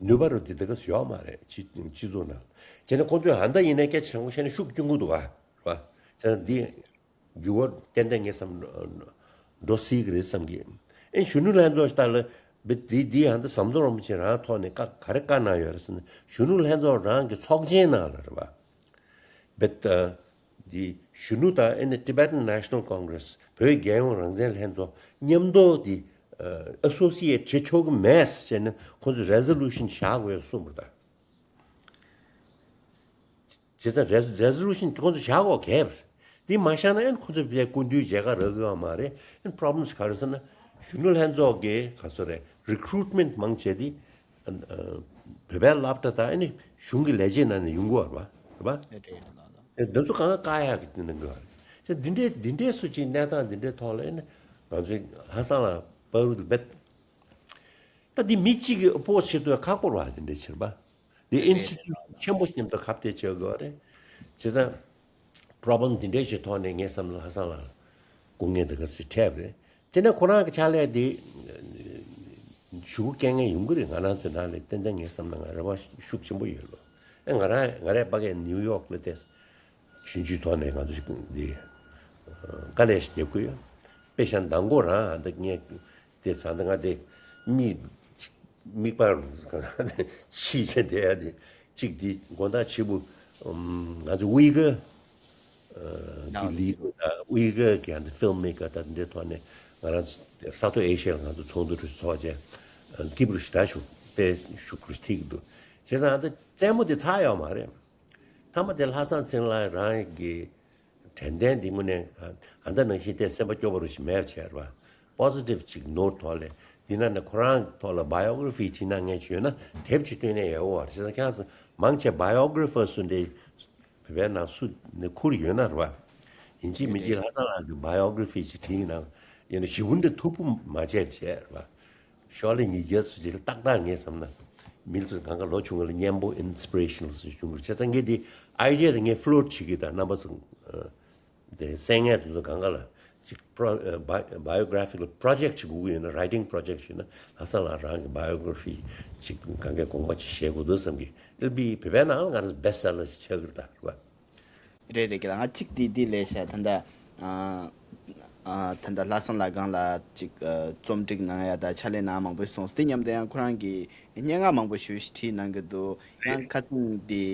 ནུས་པ་རུ་དེ་དེ་ག་ཡོད་མ་རེད། སྤྱི་སྤྱི་ཚོགས་ནང་། བྱས་ན་ཁོང་ཚོས་ཧ་ད་ཡིན་ནའི་སྐད་ཆ་དྲང་པོ་བཤད་ན་ཤུགས་སྐྱོན་གྱི་འདུག་ག་རེད་པ། བྱས་ན་འདི་འགྱུར་བ་ཏན་ཏན་ངས་བསམ་འགྲོ་སྲིད་ཀྱི་རེད་བསམ་གི། ཨེ་གཞོན་ནུ་ལྷན་ཚོགས་ལྟར་ལ་འདི་འདི་ཧ་ད་ཟམ་གདོང་རིན་པོ་ཆེ་རང་ཐོག་ནས་བཀའ་ག་རེ་བཀའ་གནང་ཡོད་རེད་ཟེར་ན། གཞོན་ནུ་ལྷན་ཚོགས་རང་གི་ཚོགས་ཆེན་ནང་ལ་རེད་པ། བེད་འདི་གཞོན་ནུ་དང་ཨེ་ནི་Tibetan National Congress བོད་རྒྱལ་ཡོངས་རང་བཙན་ལྷན་ཚོགས་མཉམ་དུ་འདི་ཨ་སོ་སི་ཨེཊ་བྱེད་ཆོག་གི་མེད་ཟེར་ནས་ཁོང་ཚོས་རེ་ཟོ་ལུ་ཤན་བཞག་དགོས་གསུངས་པ་དང་། བྱས་ཙང་རེ་ཟོ་རེ་ཟོ་ལུ་ཤན་ཁོང་ཚོས་བཞག་དགོས་གལ་འདི་མ་བཞག་ན་ཨེ་ནི་ཁོང་ཚོས་བྱས་སྐུ་མདུན་མཇལ་ཁ་རག་གི་ཡོད་མ་རེད། ཨེ་ནི་པོ་རོབ་ལེམ་ག་རེ་ཟེར་ན་གཞོན་ནུ་ལྷན་ཚོགས་ཀྱི་ག་ཚོད་རེད་རི་ཀུ་རུ་ཊི་མེན་ཊི་མང་ཆེ་འདི། བོད་པའི་སློབ་གྲྭ་དང་ཨ་ནི་གཞུང་གི་ལས་བྱེད་ནང་ནས་ཡོང་གི་ཡོད་རེད་པ། རེད་པ། ཨེ་རེད་རེད་ལགས་ལགས། ཨེ་འདི་ཚོ་གང་ག་བཀག་ཡག་གི་དེ་ནང་གི་ཡོད་རེད། ཅེས་འདི་འདྲའི་འདི་འདྲའི་སུ་གཅིག་གནས་སྟངས་འདི་འདྲའི་ཐོག་ལ་ཨེ་ནི་ང་ཚོའི་ལྷ་བཟང་ལགས་བར་དུ་འབད། ད་འདི་མི་གཅིག་གིས་ཨོ་པོ་སི་བྱེད་དུས་ཁག་པོ་རེད་པ། འདི་འདྲའི་བྱེད་པ། འདི་རེད་ཨིན་སི་ཊི་ཊུ་ཤན་ཆེན་པོ་ཞིག་མཉམ་དུ་ཁ་གཏད་བྱེད་དགོས་པ་རེད། བྱས་ཙང་པོ་རོབ་ལེམ་འདི་འདྲའི་ཞིག་ཐོག་ནས་ངས་བསམ་ན་ལྷ་བཟང་ལགས་སྐུ་ངལ་འདི་ག་ཚོད་འཕྲད་པ་རེད། དེ་ནས་ཁོ་རང་གི་ཕྱག་ལས་དེ་ཞུ་སྐད་ངན་ཡོང་གི་རེད། ང་རང་ཚོའི་ནང་ལ་ཏན་ཏན་ངས་བསམ་ན་ང་རེ་བ་ཤུགས་ཆེན་པོ་ཡོད་ལོ། ཨེ་ང་རང་ང་རའི་ཕ་གིར་ནིའུ་ཡོག་ལ་བལྟས། ཆུང་ཆུང་ཐོག་ནས་ང་ཚོ་ཞིག་འདི་དཀའ་ལས་ཤིག་རྒྱབ་ཀྱི་ཡོད། དཔེ་བཞག་ན་མདང་དགོང་རང་ཨ་ད་ངས་དེ་ཚ་ད་ང་དེ་མིག་མིག་པར་ཕྱིས་བྱས་བསྡད་ཡ་དེ་གཅིག་དེ་དགོང་དག་ཕྱི་པོ་ང་ཚོ་དབུས་ཀ་གི་ལི་དང་དབུས་ཀ་གི་ཨ་ནི་ཕིལ་མ་མེ་ཀར་དང་དེ་འདྲའི་ཐོག་ནས་ང་རང་ས་ཐོག་ཨེ་ཤི་ཡ་ལ་ང་ཚོ་ཚོགས་འདུ་རུ་ཚོགས་བྱས་སྐྱིད་པོ་རུ་ཞེ་དྲག་བྱུང་། དཔེ་ཤུགས་རུ་ཐིག་འདུག་བྱས་ཙང་ཨ་ད་རྩེད་མོ་དེ་ཚར་ཡོད་མ་རེད། མཐའ་མ་དེ་ལྷ་བཟང་ཚེ་རིང་ལགས་རང་གི་དྲན་རྟེན་འདི་དངོས་གནས་ཨ་ད་ནང་བཞིན་དེ་སེམས་པ་སྐྱོ་བོ་རུ་ཞིག་མེད་པ་བྱས་ར་བ། པོ་སི་ཊིབ་ཅིག་ནོ་ཊི་ཐོག་ལས་འདི་ན་ནས་ཁོ་རང་ཐོག་ལ་བྷའི་ཡོ་གྷི་ར་ཕི་བྲིས་གནང་མཁན་ཅིག་ཡོད་ན་དེབ་ཅིག་བཏོན་ནས་ཡག་པོ་རེད། བྱས་ཙང་ཁྱེད་རང་ཚོ་མང་ཆེ་བྷའི་ཡོ་གྷི་ར་ཕར་སུ་འདི་བོད་པའི་ནང་སུ་ནས་ཁུར་ཡོད་ན་ར་བ། ཡིན་གཅིག་མིན་གཅིག་ལྷ་བཟང་ལགས་ཀྱི་བྷའི་ཡོ་གྷི་ར་ཕི་ཅིག་བྲིས་གནང་། ཡིན་ན་ཞེ་པོ་འདྲ་མཐུག་པོ་མ་བྱས་བྱས་ར་བ། ཤོག་ལྷེ་ཉིས་བརྒྱ་ཚོ་ཅིག་ཏག་ཏག་ངས་བསམ་ན། མི་ཚོ་གང་ག་ལོ་ཆུང་ངུ་ལ་སྙན་པོ་ཨིན་སི་པི་རེ་ཤན་ལ་སུ་བྱུང་གི་རེད། བྱས་ཙང་ངས་འདི་ཨའི་ཌི་ཡ་དེ་ངས་ཕི་ལོཊ་བྱེད་ཀྱི། ད་རྣམ་པ་ཚོ་དེ་གསན་མཁན་དེ་ཚོ་གང་ག་ལ་ཅིག་པོ་རོ་བྷའི་ཡོ་གྷི་ར་ཕི་ཀལ་པོ་རོ་ཇེག་ཊི་ཅིག་དགོས་ཀྱི་ཡོད་ན། རའི་ཊིང་པོ་རོ་ཇེག་ཊི་ཡོད་ན། ལྷ་བཟང་ལགས་རང་གི་བྷའི་ཡོ་གྷི་ར་ཕི་ཅིག་གང་གའི་དགོངས་པ་ཅིག་བཞེས་དགོས་འདུག་བསམ་གི། ཨེལ་བི་བོད་པའི་ནང་ལ་ང་རང་ཚོ་བྷེ་སི་ཊི་སེ་ལར་ཞིག་ཆགས་ཀྱི་རེད་ད་རེད་པ། རེད་རེད། ཁྱེད་ལ་ང་གཅིག་དེ་དེ་ལས་ཤ་ད་ལྟ་ཨ་ཨ་ད་ལྟ་ལྷ་བཟང་ལགས་སྒང་ལ་ཅིག་ཨ་རྩོམ་སྒྲིག་གནང་ཡ་དང་ཕྱག་ལས་གནང་མང་པོ་སོང་། དེ་མཉམ་དུ་ཡང་ཁོ་རང་གིས་སྙན་ངག་མང་པོ་ཞེ་པོ་ཞིག་བྲིས་གནང་གི་འདུག་ཡང་ཁ་སང་དེ་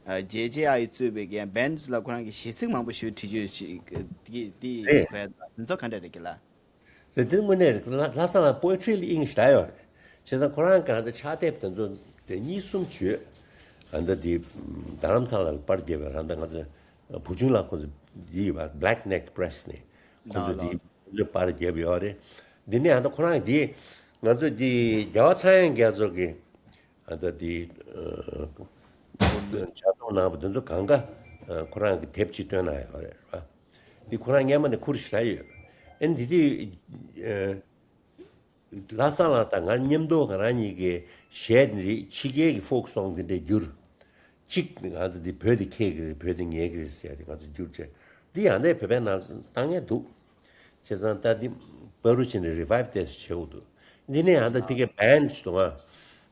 ཨ་ཇེ་ཇེ་ཨའི་གཙོས་པའི་ཡང་བྷེན་ཌི་ལ་ཁོ་རང་གིས་གཞས་ཚིག་མང་པོ་ཞེ་པོ་བྲིས་རྗེས་ཅིག་དེ་དེ་རེད། གོ་ཡ་དེ་ཚོ་ག་འདྲ་རེད་ཁྱེད་ལ། རེད། དེ་དངོས་གནས་རེད། ལྷ་ལྷ་བཟང་ལགས་པོ་ཨེ་ཊི་རི་ལ་དབྱིངས་ཞེ་དྲག་ཡོད་རེད། བྱས་ཙང་ཁོ་རང་གང་ལྟར་ཕྱག་དེབ་དེ་ཚོ་དེ་གཉིས་གསུམ་བརྗོད། ཨ་ད་དེ་རྡ་རམ་ས་ལ་ལ་པར་བརྒྱབ་པའི་རང་ད་ང་ཚོ་བུ་ཆུང་ལགས་ཁོ་ཚོ་ཡིན་པ་Black Neck Press ནས་ཁོ་ཚོ་དེ་ཁོ་ཚོས་པར་བརྒྱབ་ཡོད་རེད། འདི་ནས་ཨ་ད་ཁོ་རང་དེ་ང་ཚོ་དེ་རྒྱལ་བ་ཚངས་དབྱངས་རྒྱ་མཚོ་གི་ཨ་ད་དེ་ལྗགས་རྩོམ་གནང་བ་དེ་ཚོ་གང་ག་ཁོ་རང་གི་དེབ་ཅིག་བཏོན་གནང་ཡོད་རེད། འདི་ཁོ་རང་སྔོན་མ་ནས་ཁུར་ཞེ་དྲག་ཡོད། ཨ་ནི་འདི་དུས་ལྷ་བཟང་ལགས་དང་ང་མཉམ་དུ་ང་རང་གཉིས་ཀྱི་གཞས་འདི་ཕྱི་རྒྱལ་གྱི་ཕོག་སོང་འདི་འདྲས་བསྒྱུར། གཅིག་ང་ཚོ་འདི་བོད་འདི་ཁྱེད་ཀྱི་རེད། བོད་འདི་ངེད་ཀྱི་རེད་ཟེར་ཡ་འདི་ང་ཚོ་བསྒྱུར་བྱས། འདི་ཡང་ནས་བོད་པའི་ནང་བཏང་ཡས་འདུག་བྱས་ཙང་ད་འདི་པ་རུ་ཕྱིན་ནས་རི་བྷའི་བ་ཏོག་ཙམ་བྱེད་དགོས་འདུག་འདི་ནས་ཡང་ད་ཕ་གིའི་བྷེན་ཌི་ཞིག་འདུག་ཨ།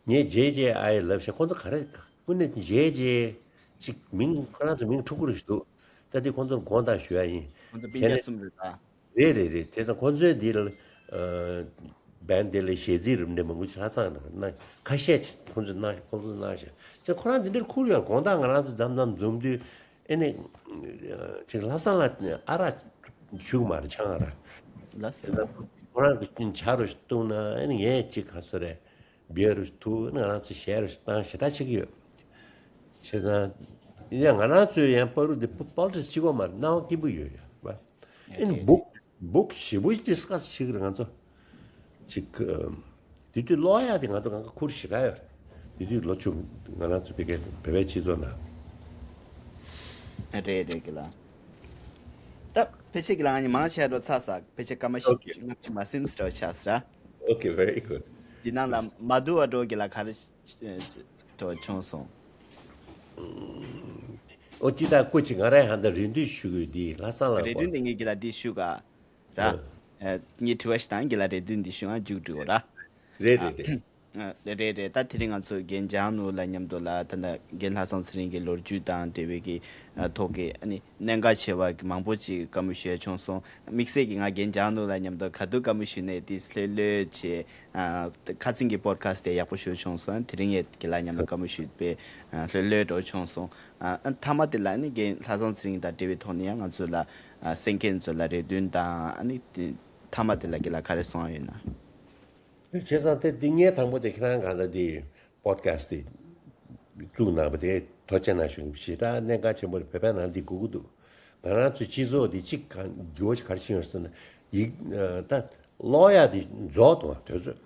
ངས་ཇེ་ཇེ་ཨའི་ལབ་བྱས། ཁོང་ཚོ་ག་རེ་ཀུན་ནས་ཇེ་ཇེ་ཅིག་མིང་ཁོ་རང་ཚོ་མིང་འཁྲུག་པོ་རེ་ཞིག་འདུག་ད་འདི་ཁོང་ཚོར་དགོངས་དག་ཞུ་ཡ་ཡིན། ཁོང་ཚོ་སྤུན་ཀྱག་གསུམ་རེད་ད། རེད་རེད་རེད། དེ་ཙང་ཁོང་ཚོའི་འདི་ལ་ཨ་བྷེན་ཌི་དེ་ལ་གཞས་ཚིག་རིམ་འདྲ་མང་པོ་ཞིག་ལྷ་བཟང་ལགས་གནང་། ཁ་ཤས་ཅིག་ཁོང་ཚོས་གནང་། ཁོང་ཚོས་གནང་ཤག་ཅེས་ཁོ་རང་འདི་འདྲར་ཁུར་ཡོད། དགོང་དག་ང་རང་ཚོ་མཚམས་མཚམས་འཛོམས་དུས་ཨེ་ནས་ཅིག་ལྷ་བཟང་ལགས་ཨ་རག་བཞུགས་མ་རེད། ཆང་ཨ་རག་ལ་ཟེར། དེ་ཙང་ཁོ་རང་གིས་ཆང་རུ་བཏུང་ན་ཨེ་ནས་ངས་ཅིག་ག་ཚོད་རེད། བེར་རུ་འཐུང་། ང་རང་ཚོ་གཞས་རུ་བཏང་ཞེ་དྲག་བྱེད་ཀྱི་ཡོད། བྱས་ཙང་ཡང་ང་རང་ཚོའི་ཡང་པ་རུ་འདི་པོ་ལི་ཊིག་སི་བྱེད་དགོས་མ་རེད། སྣང་བ་སྐྱིད་པོ་ཡོད་ཡོད་རེད་པ། ཨེ་ནི་བུག་བུག་ཞེ་པོ་ཌི་སི་ཀ་སི་བྱེད་ཀྱི་རེད་ང་ཚོ། ཅིག་དེ་དུས་ཀློག་ཡག་དེ་ང་ཚོ་གང་ག་ཁུར་ཞེ་དྲག་ཡོད་རེད། དེ་དུས་ལོ་ཆུང་ང་རང་ཚོ་ཕ་གིའི་བོད་པའི་སྤྱི་ཚོགས་ནང་། རེད་རེད་ཀྱི་ལ། ད་ཕལ་ཆེར་གྱི་ལ་ང་གཉིས་མང་ཆེ་བ་འགྲོ་ཚར་ས། ཕལ་ཆེར་སྐར་མ་བཞི་Okay. བཅུ་ལྔ་བཅུ་མ་ཟིན་ཙམ་ཆགས་ས་ར། Okay, very good. འདི་ནང་ལ་མ་བསྡུ་བ་འགྲོ་གི་ལ་ག་རེ་འགྲོ་བྱུང་སོང་། ཨོ་ཅི་ད་སྐུ་ཅི་ང་རའི་ཧ་ད་རེ་འདུན་ཞུ་གི་འདི་ལྷ་ས་ལ་རེ་འདུན་འདི་ངས་གི་ལ་འདི་ཞུ་ག་ར། ཨ། ངས་དྲི་བ་ཞིག་དང་གི་ལ་རེ་འདུན་འདི་ཞུ་ང་མཇུག་སྒྲིལ་འོ་ར། རེད་རེད་རེད། ཨ། རེད་རེད། ད་དེ་རིང་ང་ཚོ་རྒན་འཇང་ནོར་ལགས་མཉམ་དུ་ལ་ད་ལྟ་རྒན་ལྷ་བཟང་ཚེ་རིང་གི་ལོ་རྒྱུས་དང་འབྲེལ་བའི་གི་ཐོག་གི་ཨ་ནི་གནད་འགག་ཆེ་བ་གི་མང་པོ་ཅིག་བཀའ་མོལ་ཞུས་བྱུང་སོང་། དམིགས་བསལ་གྱི་ང་རྒན་འཇང་ནོར་ལགས་མཉམ་དུ་ག་དུས་བཀའ་མོལ་ཞུས་ནས་དེ་ལྷོད་ལྷོད་བྱས། ཁ་སང་གི་པོ་ཌི་ཁ་སི་ཊི་དེ་ཡག་པོ་ཞུས་བྱུང་སོང་། དེ་རིང་ཡས་གི་ལ་མཉམ་དུ་བཀའ་མོལ་ཞུས་པའི་ལྷོད་ལྷོད་འགྲོ་བྱུང་སོང་། མཐའ་མ་དེ་ལ་ནི་རྒན་ལྷ་བཟང་ཚེ་རིང་དང་འབྲེལ་བའི་ཐོག་ནས་ཡང་ང་ཚོ་ལ་གསན་མཁན་ཚོ་ལ་རེ་འདུན་དང་ཨ་ནི་དེ་མཐའ་མ་དེ་ལ་གི་ལ་ག་རེ་གསུང་ཡ་ཡོད་ན། བྱས་ཙང་དེ་འདི་ངས་དང་པོ་དེ་ཁྱེད་རང་གང་ལ་དེ་པོ་ཌི་ཁ་སི་ཊི་དེ་བཙུགས་གནང་བ་དེ་ཐུགས་རྗེ་གནང་ཞུ། ཞེ་དྲག་གནད་འགག་ཆེན་པོ་རེད། བོད་པའི་ནང་འདི་དགོས་ཀྱི་འདུག་ང་རང་ཚོའི་སྤྱི་ཚོགས་འདི་གཅིག་གང་འགྱུར་བ་ཞིག་ག་རེ་ཕྱིན་ཡོད་ཟེར་ན་ཡིག་ད་ཀློག་ཡ་དེ་རྫོགས་འདུག་དུས་ཚོད།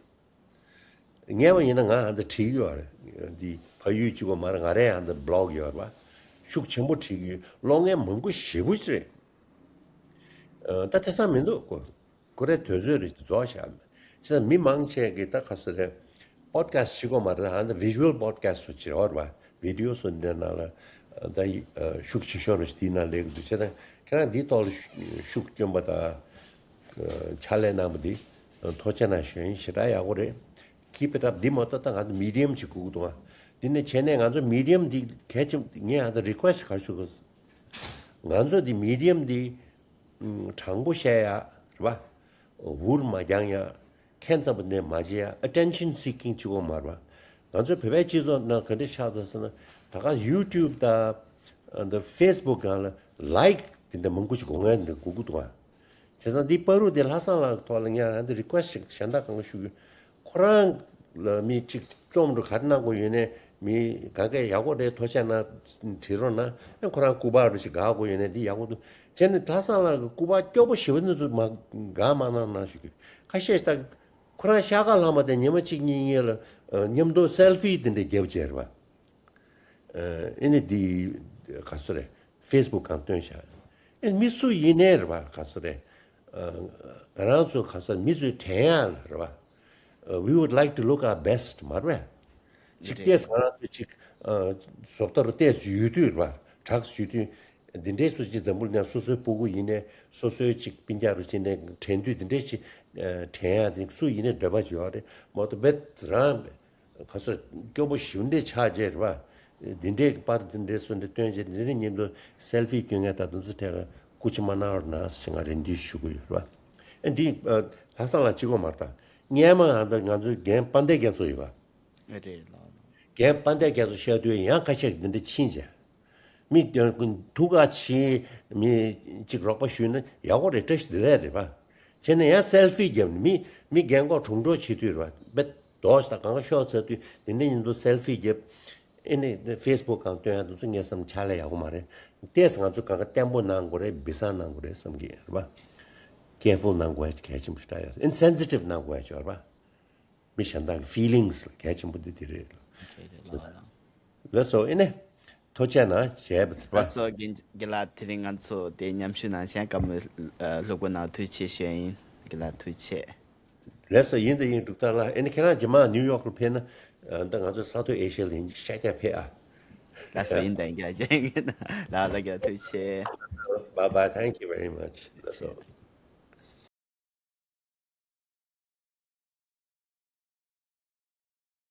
ངས་བ་ཡིན་ན་ང་ཧ་ད་བྲིས་ཡོད་རེད། འདི་ཕ་ཡུལ་གཅིག་པོ་མ་རེད། ང་རའི་ཧ་ད་བི་ལོག་ཡོད་རེད་བ། ཤུགས་ཆེན་པོ་བྲིས་ཀྱི་ཡོད། ཀློག་མཁན་མང་པོ་ཞེ་པོ་ཅིག་རེད། ད་དེང་སང་མི་འདུག་གོ། ཁོ་རའི་དུས་ཚོད་རེ་རྫོགས་བཞག་མེད། བྱས་ཙང་མི་མང་ཆེ་གིས་ད་ག་ཚོད་རེད། པོ་ཌི་ཁ་སི་ཊི་བྱེད་དགོས་མ་རེད། ཨ་ནི་བི་ཞུ་ཨལ་པོ་ཌི་ཁ་སི་ཊི་སུ་བྱེད་འོར་བ། བི་ཌི་ཡོ་སུ་འདྲ་ནང་ལ་ད་ཤུགས་ཆེ་ཤོས་རེ་དེའི་ནང་སླེབས་ཀྱི་འདུག་བྱས་ཙང་ཁྱེད་རང་འདིའི་ཐོག་ལ་ཤུགས་སྐྱོན་པ་དང་ཕྱག་ལས་གནང་བ་འདི་ཐུགས་རྗེ་གནང་ཞུ་ཡིན། ཞེ་དྲག་ཡག་པོ་རེད། Keep it up. འདི་མ་གཏོགས་ད་ང་ཚོ་མི་ཌི་ཡམ་ཅིག་དགོས་ཀྱི་འདུག་ཨ། འདི་ནས་བྱས་ནས་ང་ཚོ་མི་ཌི་ཡམ་འདི་གལ་ཆེན་ངས་ཨ་ད་རི་ཀུ་ཨེ་སི་ཊི་ག་རེ་ཞུ་དགོས། ང་ཚོ་འདི་མི་ཌི་ཡམ་འདི་ཨམ། དྲང་པོ་བཤད་ཡ་རེད་བ། འུར་མ་རྒྱག་ཡ། ཁྱད་མཚར་པོ་ནས་མ་བྱེད་ཡ། ཨ་ཊེན་ཤན་སི་ཀིང་གཅིག་པོ་མ་རེད་བ། ང་ཚོ་བོད་པའི་སྤྱི་ཚོགས་ནང་ག་འདྲ་ཆགས་འདུག་ཟེར་ན་ད་ག་ཡུ་ཊུབ་དང་འདི་ཕེ་སི་བུག་སྒང་ལ་ལའིཀ་དེ་འདྲ་མང་པོ་ཞིག་དགོས་ངེས་འདི་དགོས་ཀྱི་འདུག་ཨ། བྱས་ཙང་འདི་བར་དུ་དེ་ལྷ་བཟང་ལགས་ཐོག་ལ་ངས་ཨ་འདི་རི་ཀུ་ཨེ་སི་ཊི་ཞིག་གཞན་དག་གང་ག་ཞུ་རྒྱུ། ཁོ་རང་ལ་མི་གཅིག་རྩོམ་འགྲོ་ག་རེ་གནང་དགོས་ཡོད་ནས་མི་གང་གས་ཡག་པོ་རེད་ཐུགས་རྗེ་གནང་བྲིས་རོགས་གནང་། ཨེ་ཁོ་རང་སྐུ་པར་རུ་ཞིག་དགའ་དགོས་ཡོད་ནས་འདི་ཡག་པོ་འདུག་བྱས་ནས་ལྷ་བཟང་ལགས་ཀྱི་སྐུ་པར་སྐྱོ་པོ་ཞེ་པོ་འདི་ཚོ་མ་དགའ་མ་གནང་གནང་ཞུ་རྒྱུ། ཁ་ཤས་ད་ཁོ་རང་ཤར་ཁ་ལྷག་མ་དེ་ཉི་མ་གཅིག་གཉིས་གཉིས་ལ་མཉམ་དུ་སེལ་ཕི་དེ་འདྲ་རྒྱབ་བྱས་རེད་བ། ཨེ་ནི་འདི་ག་སོ་རེད། ཕེ་སི་བུག་སྒང་བཏོན་བཞག་ཨེ་མི་སུ་ཡིན་ནའི་རེད་བ་ག་སོ་རེད། ང་རང་ཚོ་ག་སོ་རེད། མི་ཚོའི་དྲན་ཡག་ལ་རེད་བ། We would like to look our best མ་རེད་བས། ཅིག་ལྟས་ང་རང་ཚོ་ཅིག་བཟོ་ལྟ་རུ་ལྟས་ཡོད་དུས་རེད་བ། གྲགས་ཡོད་དུས། འདི་འདྲའི་སུ་ཅིག་འཛམ་བུ་གླིང་སོ་སོའི་སྤུ་གུ་ཡིན་ནའི་སོ་སོའི་ཅིག་སྤུན་ཀྱག་རུ་ཅིག་ནས་དྲན་དུས་འདི་འདྲའི་ཅིག་དྲན་ཡག་དེ་སུ་ཡིན་ནའི་འདོད་པ་ཅིག་ཡོད་རེད་མ་གཏོགས་བེད་རང་། ཁ་སོ་སྐྱོ་པོ་ཞེ་པོ་འདྲ་ཆགས་བྱས་རེད་བ། འདི་འདྲའི་པར་འདི་འདྲའི་སུ་འདྲ་བཏོན་བྱས་འདི་འདྲའི་མཉམ་དུ་སེལ་ཕི་སྐྱོན་མཁན་དང་དེ་ཚོ་གྲས་ལ་སྐུ་མཁྱེན་མ་གནང་རོགས་གནང་ཞེས་ང་རེ་འདུན་ཞུ་གི་ཡོད་རེད་བ། ཨ་འདི་ལྷ་བཟང་ལགས་གཅིག་པོ་མ་རེད་ད། སྔས་མ་ང་ཚོ་རྒན་དཔལ་ལྡན་རྒྱ་མཚོ་ཡོད་བ། རེད་ལགས། རྒན་དཔལ་ལྡན་རྒྱ་མཚོ་བཤད་དུས་ཡང་ཁ་ཤས་འདི་འདྲ་ཕྱིན་བྱས། མི་ཐུག་ག་ཕྱིན་མི་གཅིག་རོགས་པ་ཞུས་ན་ཡག་པོ་རེད། བཀྲ་ཤིས་བདེ་ལེགས་རེད་པ། བྱས་ན་ཡང་སེལ་ཕི་བརྒྱབ་ནས་མི་མི་རྒན་གོག་གྲུང་གྲུང་བྱེད་དུས་རེད་པ། རྦད་དོགས་ཤིག་དང་གང་ག་ཤོར་ཚར་དུས་དེ་འདྲ་ཉིན་དུ་སེལ་ཕི་བརྒྱབ། ཨེ་ནས་ཕེ་སི་བུག་སྒང་བཏོན་ཡག་དེ་ཚོ་ངས་བསམ་ཕྱག་ལས་ཡག་པོ་མ་རེད། ཏོག་ཙམ་ང་ཚོ་གང་ག་བརྟན་པོ་གནང་དགོས་རེད། སྦི་གསང་གནང་དགོས་རེད་བསམ་གྱི་རེད་པ། ཀེར་ཕུལ་གནང་དགོས་ཡག་གལ་ཆེན་པོ་ཞིག་རེད། ཨེ་ནས་སེན་སི་ཊིབ་གནང་དགོས་ཡག་ཅིག་ཡོད་རེད་པ། མི་གཞན་དག་གི་ཕི་ལིང་སི་གལ་ཆེན་པོ་འདི་འདི་རེད། རེད་རེད་ལགས་ལགས། ལགས་སོ། ཨེ་ནས་ཐུགས་རྗེ་གནང་བྱས་པ་རེད་པ། ལགས་སོ། རྒན་རྒན་ལགས་དེ་རིང་ང་ཚོ་དེ་མཉམ་ཞུགས་གནང་བྱས་བཀའ་མོལ་ལྷུག་པོ་གནང་ཐུགས་རྗེ་ཆེ་ཞུ་ཡ་ཡིན། རྒན་ལགས་ཐུགས་རྗེ་ཆེ། ལགས་སོ། ཡིན་དང་ཡིན། འབྲུག་རྟ་ལགས། ཨེ་ནས་ཁྱེད་རང་རྗེས་མ་ནིའུ་ཡོག་ལ་ཕེབས་ན་ད་ང་ཚོ་སའུ་ཐི་ཨེ་ཤི་ཡ་ལ་ཡིན་ཤར་རྒྱག་ཕེབས་ཨ། ལགས་སོ། ཡིན་དང་ཡིན། རྒན་ལགས་ལགས་ཀྱང་ཐུགས་རྗེ་ཆེ། Bye bye. Thank you very much. ལགས་སོ།